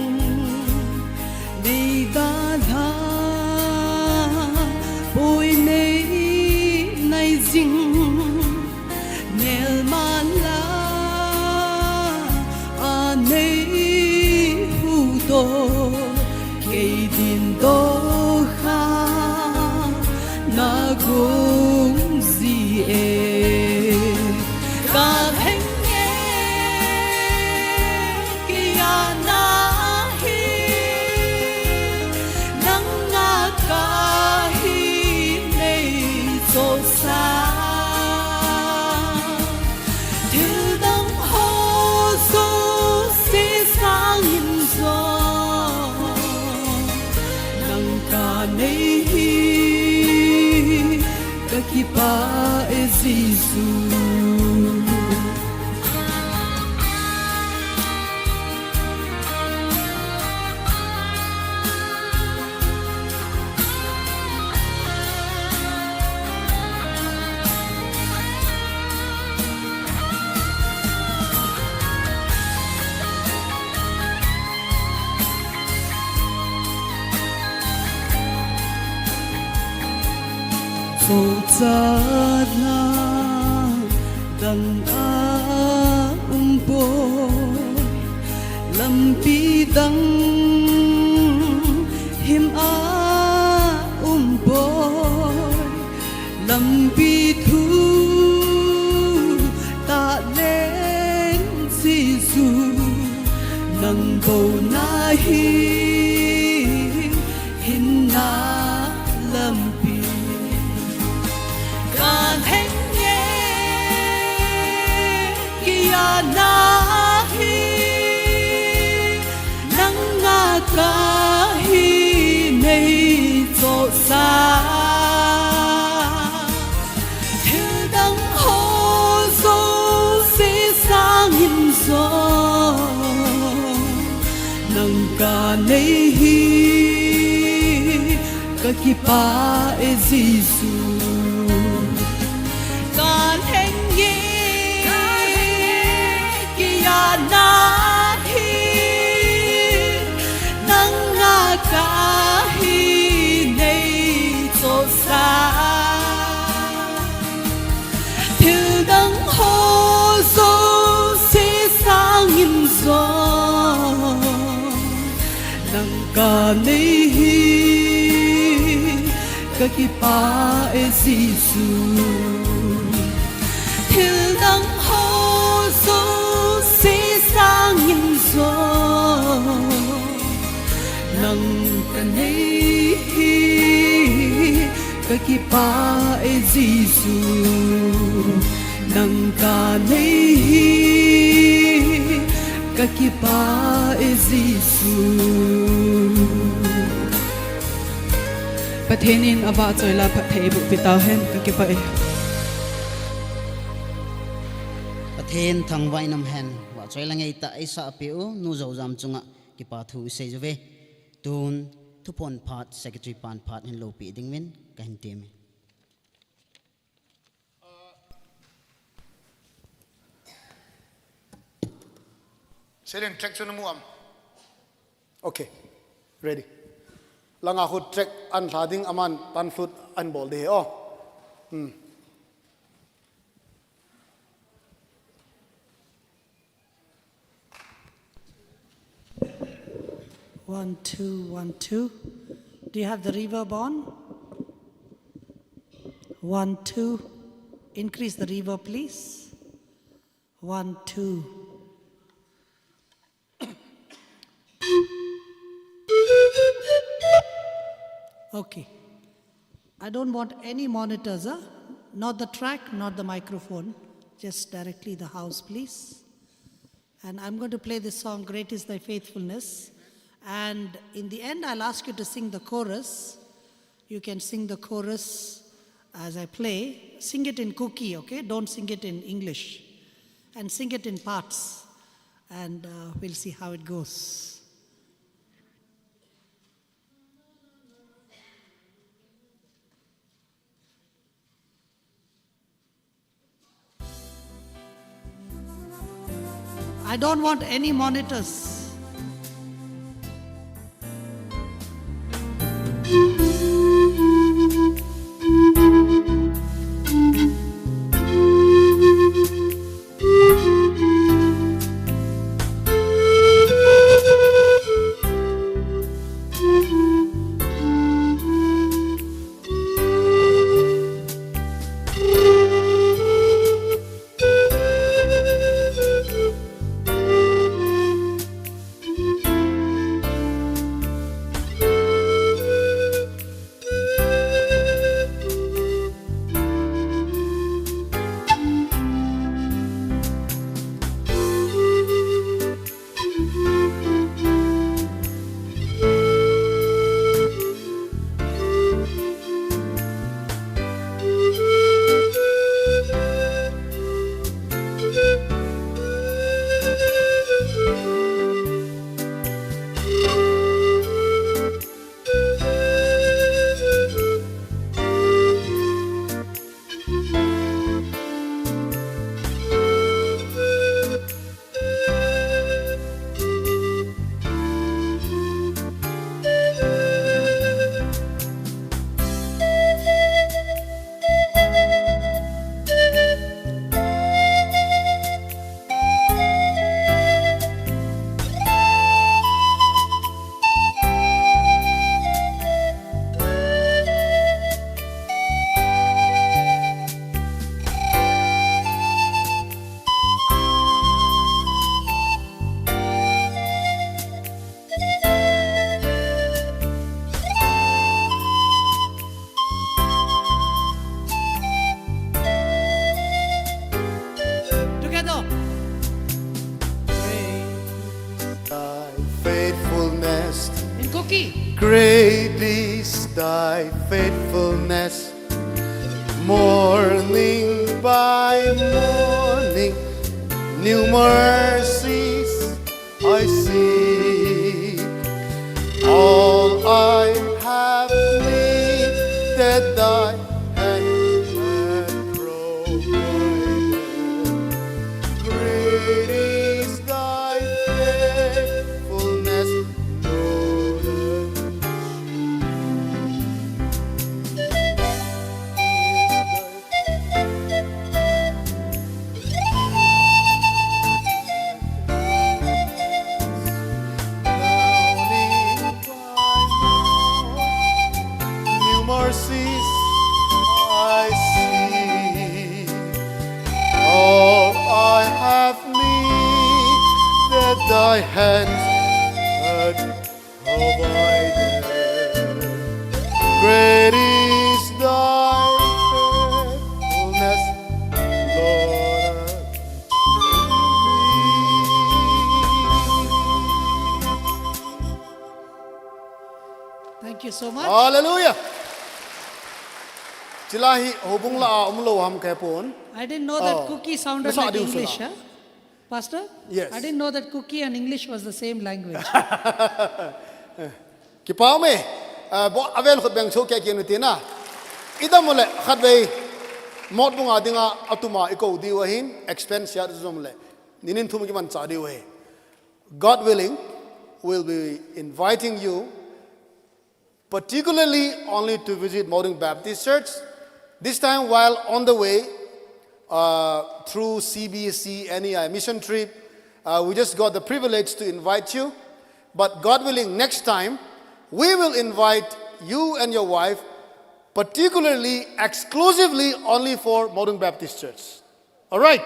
nei dalha poi nei nai jing, melma la a nei huhdoh, kei dindoh kha na gung jie. Ka lhenge kei a na hi, nanga kahi nei chohsa. Thil dang ho jouse sangin jong nang ka nei hi, ka kipah e Jesu. Chochatna dang a um poi, lampi dang him a um poi, lampi thu tah leng chi Kona hi hinna lampi ka lheng nge, kiana hi nanga kahi nei chosa. Thil dang ho jouse sangin jong nang kanei hi kakipah e Jesu. Kalheng e, kalheng e, kiana hi nanga kahi nei chosa. Thil dang ho jouse sangin jong nang kanei hi kakipah e Jesu. Thil dang ho jouse sangin jong nang kanei hi kakipah e Jesu. Nang kanei hi kakipah e Jesu. Pathen in avahchoi la phatthei eiboh peh tauhen, kakipah e. Pathen thangvah in umhen. Vahchoi la ngeitah eisah peh u Nu Joujam chunga kipa thu isei uve. Tun thuphon phat, secretary pan phat hin loupeh dingin kahin temme. Selin track chu namu am? Okay. Ready. Langa khu track ahin lha ding, aman pan flute ahin bol ding ahi. Oh. Hmm. One, two, one, two. Do you have the reverb on? One, two. Increase the reverb, please. One, two. Okay. I don't want any monitors, huh? Not the track, not the microphone. Just directly the house, please. And I'm going to play this song, Great Is Thy Faithfulness. And in the end, I'll ask you to sing the chorus. You can sing the chorus as I play. Sing it in Kuki, okay? Don't sing it in English. And sing it in parts. And, uh, we'll see how it goes. I don't want any monitors. Great is thy faithfulness. Morning by morning, new mercies I see. All I have needed, thy hand hath provided. Great is thy faithfulness, Lord. New mercies I see. All I have needed, thy hand hath provided. Great is thy faithfulness, Lord, unto me. Thank you so much. Hallelujah. Chila hi houbung la a umlou ham kahe pon. I didn't know that Oh. Kuki sounded Nasa like adiu English, sala. Huh? Pastor? Yes. I didn't know that Kuki and English was the same language. Kipa ume, ah, bo avel khut beng chu ke ke nu tina. Idam le khatvei Motbung a dinga atuma ikou diu ahin, expense ya zum le. Ninin thum kiman cha diu ahi. God willing, we'll be inviting you particularly only to visit Motbung Baptist Church. This time, while on the way, uh, through C B C N E I mission trip, uh, we just got the privilege to invite you. But God willing, next time, we will invite you and your wife, particularly, exclusively only for Motbung Baptist Church. All right.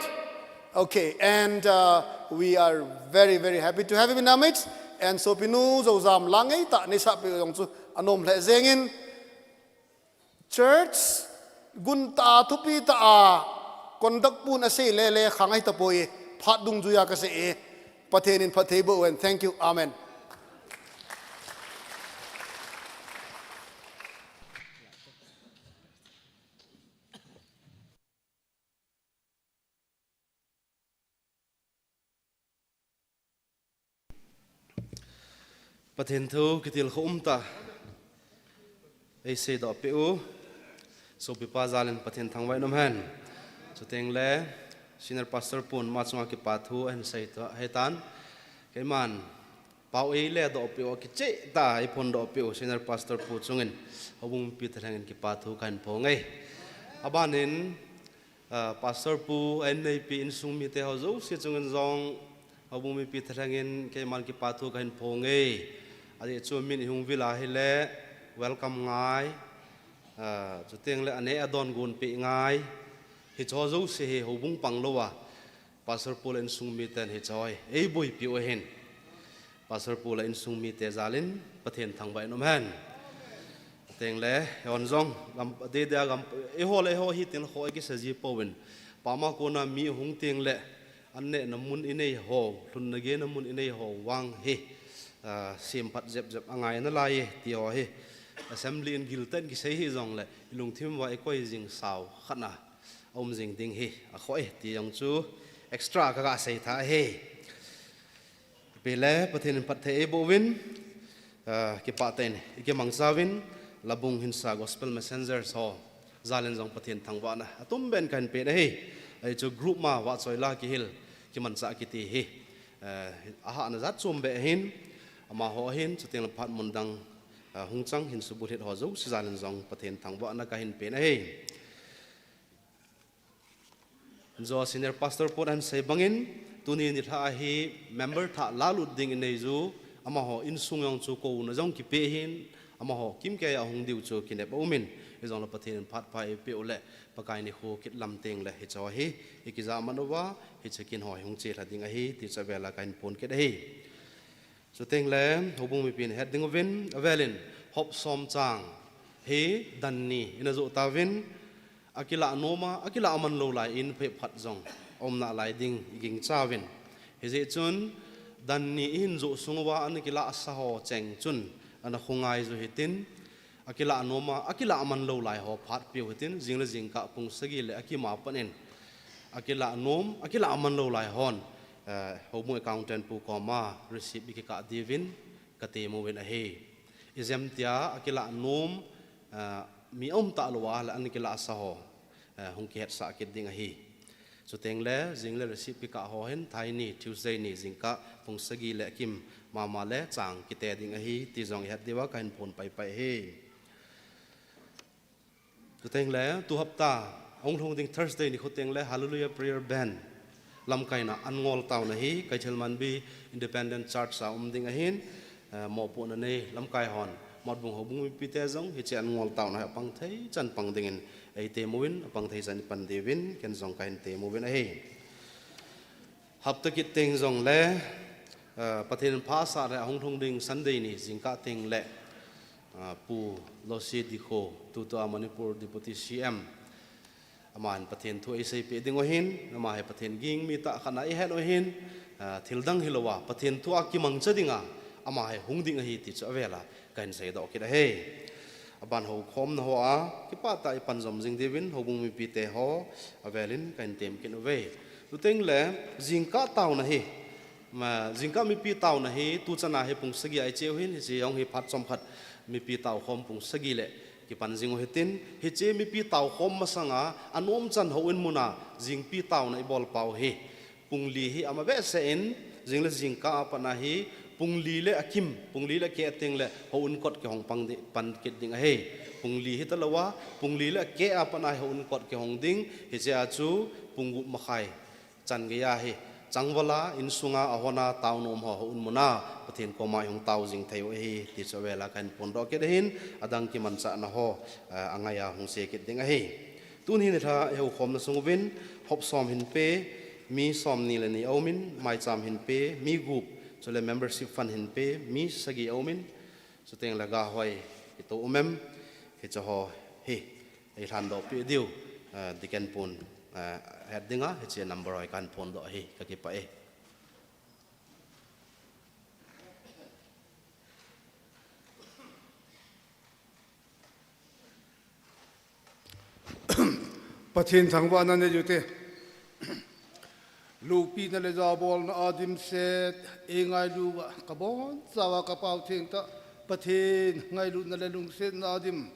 Okay, and uh, we are very, very happy to have him in our midst. And so pinu zo zam lang ei ta ni sa pi zong chu anom le zengin church gun ta thupi ta a conduct pun a sei le le khang ai ta poi phat dung juya ka sei e. Pathen in phat thei bo wen. Thank you. Amen. Pathen thu kitilkhou umtah ei seidoh peh u. Sopipa jal in Pathen thangvah in um hen. Chuteng le Senior Pastor pun ama chunga kipa thu ahin sei ta, ahi tan. Keiman pau ei ledoh peh u a kicheh tah a ei phondoh peh u Senior Pastor pu chungin houbung mipi thalheng in kipa thu kahin phong e. Aban in Ah, Pastor pu, a inneipi insung mite ho jouse chungin jong, houbung mipi thalheng in keiman kipa thu kahin phong e. Ajeh chu min ihung vil a hile, welcome ngai. Ah, chuteng le aneh adon gon peh ngai. Hicho jouse hi houbung pang lou a Pastor pu le insung miten hicho hi ei boipi u ahin. Pastor pu le insung mite jal in Pathen thangvah in um hen. Teng le, hon jong, gam, dei dei a gam, eiho le eiho hi teng le kho ei kisa ji pouvin. Pama kona mi hung teng le, an nehna mun inei ho, lhunna gena mun inei ho vang hi, ah, semphat jep jep angai nalai e, ti ho hi. Assembly in giltah in kisei hih jong le, ilungthim uva ikoi jing sao khat na aum jing ding hi, akhoh e, ti jong chu extra kaga sei tha ahi. Ipi le, Pathen in phatthei eiboh uvin, ah, kipah tah in, ikimangcha uvin, Labung Hinsa Gospel Messengers ho, jal in jong Pathen thangvahna atum ben kahin pe ahi. Ahi chu group ma vahchoi la kihil, kimanchah kiti hi, eh, ahahna jat chom beh ahin, amaho ahin, chuteng le phat mun dang, ah, hung chang hin subulhit ho jouse jal in jong Pathen thangvahna kahin pe ahi. Jouse Senior Pastor pun ahin sei bangin, tuni nilhah a hi member thah lalut ding inei ju, amaho insung jong chu kouna jong kipe ahin, amaho kimkei a hung diu chu kinep aumin, hijongle Pathen in phat pha eipeh u le, Pakai nikho kit lam teng le hicho hi, ikijah man uva, hiche kin ho hi hung chelha ding ahi, ti chu avel a kahin phon kit ahi. Chuteng le, houbung mipin het ding uvin, avel in, hop som chang hi dan ni in ajoh tauvin, akilah nom a, akilah man lou lai in phephat jong aum nalai ding igingcha uvin. Hijeh chun, dan ni ihin joh sung uva ana kilahsa ho cheng chun, ana khongai ju hitin, akilah nom a, akilah man lou lai ho phat piu hitin, jing le jingkah pung sagi le akim a pat in, akilah nom, akilah man lou lai hon, eh, houbung accountant pu koma receipt i kikah diuvin, ka temuvin ahi. Ijemtia, akilah nom, eh, mi aum talou a le ana kilah sa ho, eh, hung kihetsah kit ding ahi. Chuteng le, jing le receipt kikah ho hin, thai ni, Tuesday ni, jingkah pung sagi le akim mama le chang kite ding ahi, ti jong i het diuva ka hin phon paipai ahi. Chuteng le, tu hapta, ahung lhung ding Thursday nikho teng le, Hallelujah Prayer Band lamkaina an ngol tauna hi, Keithelmanbi Independent Church a um ding ahin, eh, mopohna nei lamkai hon, Motbung houbung mipite jong, hiche an ngol tauna hi apang thei chan pang dingin, ei temuvin, apang thei chan i pan diuvin, ken jong ka hin temuvin ahi. Hapta kit teng jong le, eh, Pathen pha asah le ahung lhung ding Sunday ni, jingkah teng le, eh, Pu Lossi Dikho, tutua Manipur Deputy C M. Ama hin Pathen thu eiseipeh diu ahin, ama hi Pathen ging mi tah khat ana i het u ahin, eh, thil dang hilouva, Pathen thu a kimangcha dinga, ama hi hung ding ahi ti chu avel a, ka hin seidoh kit ahi. Aban houkhomna hoa, kipah tah a i pan jom jing diuvin, houbung mipite ho, avel in ka hin tem kit uve. Chuteng le, jingkah tauna hi, ma, jingkah mipi tauna hi, tu chan a hi pung sagi a i cheu hin, hiche jong hi phat chomkhat, mipi taukhom pung sagi le, kipan jing u hitin, hiche mipi taukhom masanga, anom chan houin mun a, jingpi tauna i bol pau hi, pung li hi ama behseh in, jing le jingkah a pat a hi, pung li le akim, pung li le akeh teng le, houin kot kihong pang di, pan kit ding ahi. Pung li hita louva, pung li le akeh a pat a hi houin kot kihong ding, hiche a chu pung gup makhai chan geiya hi, changval a, insunga, ahon a, taunom ho, houin mun a, Pathen koma i hung tao jing thei u ahi, ti chu avel a ka hin phondoh kit ahin, adang kimanchahna ho, eh, angai a hung sei kit ding ahi. Tuni nilhah i houkhomna sung uvin, hop som hin pe, mi somni le ni aumin, maicham hin pe, mi gup, chule membership fund hin pe, mi sagi aumin, chuteng le ga hoi, i to um em, hiche ho hi, ei lhandoh peh diu, eh, Deacon pun, eh, het dinga, hiche number hoi ka hin phondoh ahi, ka kipah e. Pathen thangvahna nei ute. Loupina le jabolna a dimset, ei ngailu uva, ka bonchauva ka Pau thengtah, Pathen ngailutna le lungsetna a dim.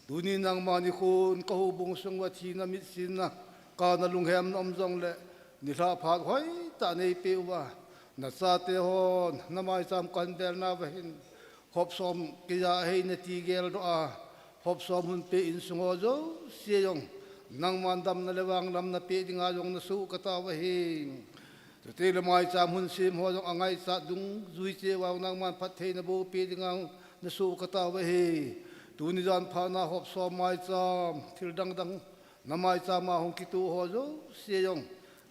Tuni nangma nikhon ka houbung sung uva thina mitsinna, kana lunghemna um jongle, nilhah phat hoitah nei peh uva, na chate hon, na maicham kon velna uva hin, hop som kija ahi nati geldoh a, hop som hung pe insung ho jouse jong, nangman damna le vanglamna peh dinga jong na soh ka tao ahi. Chuteng le maicham hung sem ho jong angaichat dungjui cheh uva nangman phattheina boh peh dinga na soh ka tao ahi. Tuni jan phat na hop som maicham, thil dang dang, na maicham a hung kitoh ho jouse jong,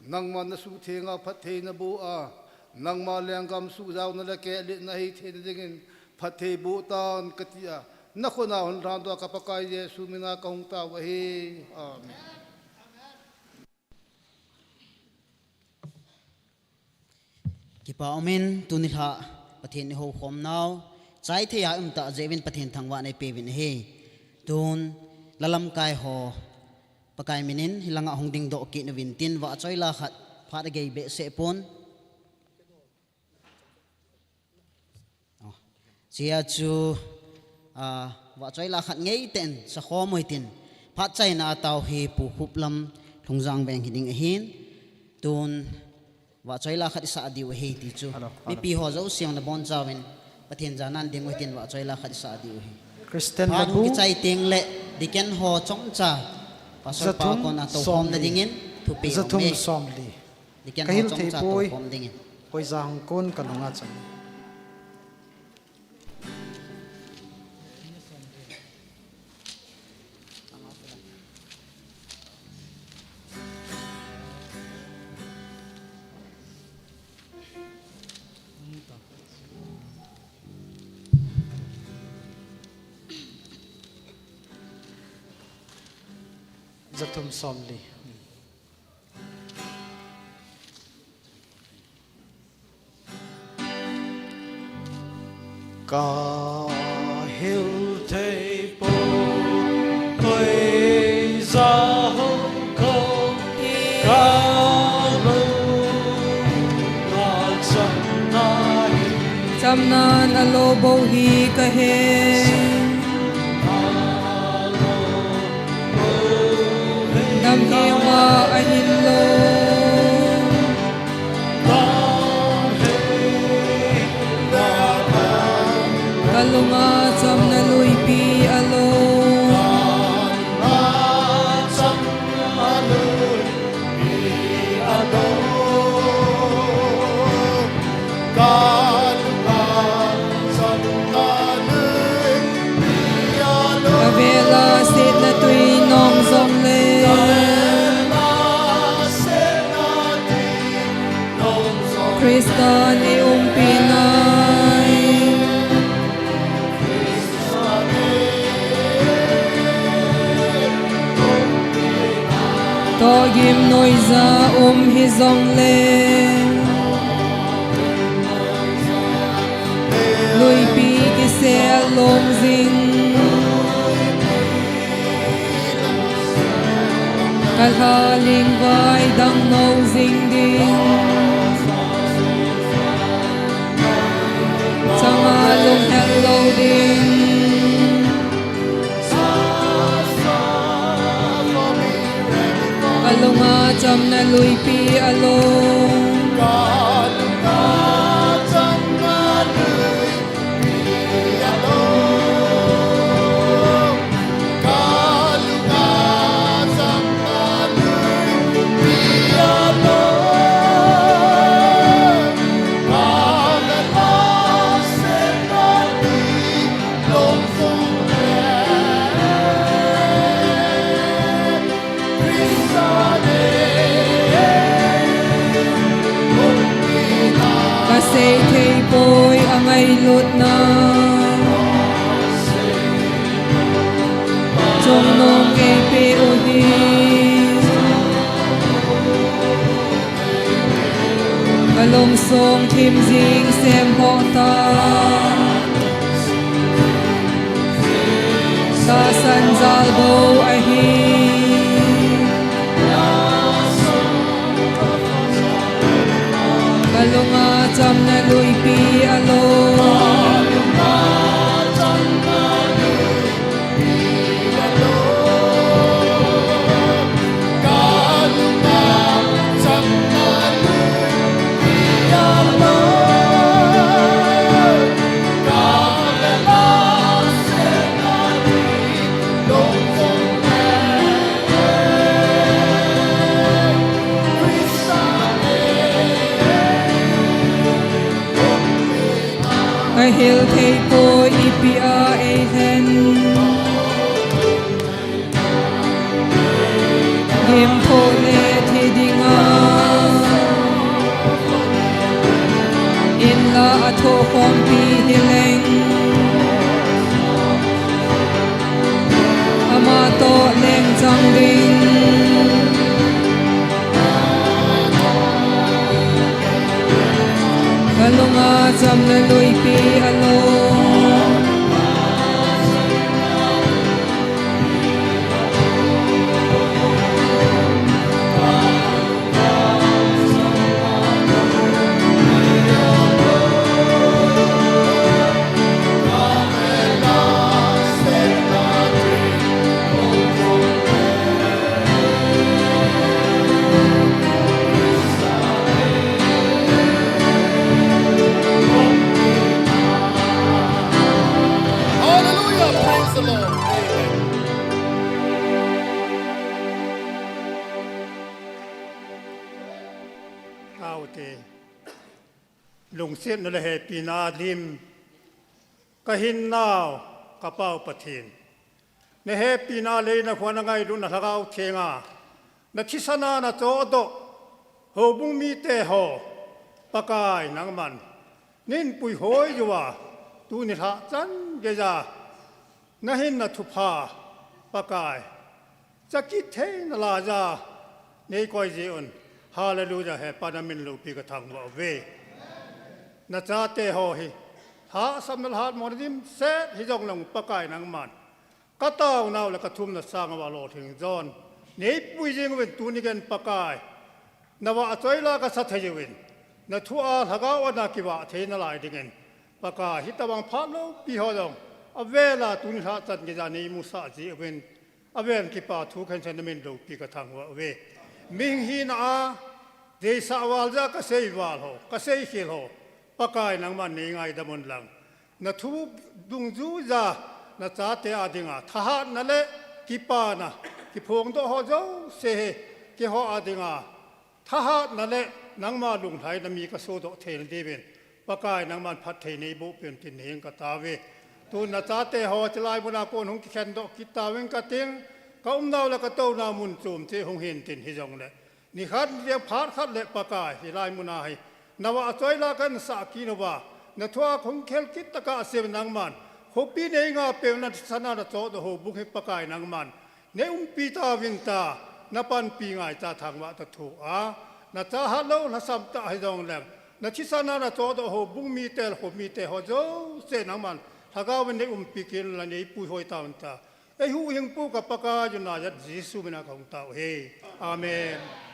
nangman na suhtheng a phattheina boh a, nangma lenggam suhjaona le kehletna hithei na dingin phatthei boh tan ka ti a, na khut a hung lhandoh a ka Pakai Jesu min a ka hung tao ahi. Amen. Kipa umin, tuni nilhah Pathen i houkhom nau, chai thei a um tah jeh uvin Pathen thangvahna i pe uvin ahi. Tun, la lamkai ho, Pakai min in, hilanga hung dingdoh kit uvin tin, vahchoi la khat, phat agei behseh pon. Oh. Chea chu, ah, vahchoi la khat ngeitah in sakhom u hitin, phat chaina a tao hi Pu Khuplam Lhungjang veng hiding ahin, tun vahchoi la khat isah diu ahi ti chu. Hello, hello. Mipi ho jouse jong nabonchauvin, Pathen jana nading u hitin vahchoi la khat isah diu ahi. Christian phat hung kichai teng le, Deacon ho chomcha, Pastor pa kona toukhomna dingin, thupeh aume. Deacon ho chomcha toukhom dingin. Koi ja hung kon ka lunga chang. Jathum somli. Ka Hil thei poi, koi ja hou ko, ka lung a chamna hi. Chamna na lo bou hi ka he. Dam hi ma ahin lo. Ka lunga chamna luipi alo. Avela setna tui nong jong le. Christa nei umpi nai. Tohgim noija um hijong le. Luipi kisel lom jing. Ka lha ling vai dang no jing ding. Changa lunghel lo ding. Ka lunga chamna luipi alo. Ka sei thei poi a ngailutna. Chongnung ei pe u hi. Ka lungsung thim jing sem ho ta. Tahsan jal bou ahi. Ka lunga chamna luipi alo. Ka hil thei poi ipi a ei hen. Gim tho le thi dinga. In la a tho khompi hi leng. Ama toh leng chang ding. Ka lunga chamna luipi alo. Hallelujah. Praise the Lord. Amen. Aute. Lungsetna le hepina lim. Ka hinnau, ka Pau Pathen. Na hepina le na khuana ngailutna Lhagao Thenga. Na thisana na chohdoh. Houbung mite ho. Pakai nangman. Nei puihoi uva. Tuni lha chan geiya. Na hinna thupha. Pakai. Chakit theina laiya. Nei koi jeh un. Hallelujah, he Pa na min loupi ka thangvah uve. Na chate ho hi. Hahsatna le hatmona dimset hijongleng Pakai nangman kataonau le kathumna sang uva lolhing jon neipui jing uvin tuni geiyin Pakai, navahchoi la kasa thei uvin, nathua lhagao ana kivah thei nalai dingin, Pakai, hitobang phat loupi ho jong avela tuni lhahchan geija neimusah jeh uvin, avel in kipa thu khensen namin loupi kathangvah uve. Mihing hina a deisah val jeh a kasei val ho, kasei khel ho, Pakai nangman neingaidam unlang, nathu dungjuija nachate a dinga thahatna le kipana kiphongdoh ho jouse hi keiho a dinga thahatna le nangma lunglhaina mi kasodoh theina diuvin, Pakai nangman phatthei neiboh peh un tin neihin katao uve. Tun nachate ho chulai muna kon hung kikhendoh kit tauvin kating, kaumnau le katounau mun chom cheh hung hin tin hijongle, nikhat le phat khat le Pakai hilai muna hi navahchoi la kahinsah kit uva, nathua hung khel kit tokah a sem nangman khopi neinga peh un, nathisan a nachohdoh houbung hi Pakai nangman neiumpi tauvin tia, napanpi ngaicha thangvah toh thoa, nachahat lou lhasam tah hijongleng, nathisan a nachohdoh houbung mite le khomite ho jouse nangman lhagaovin neiumpi kit unla neipuihoi tauvin tia, eihuhhingpu ka Pakai u Nazareth Jesu mina kahung tao uhi. Amen.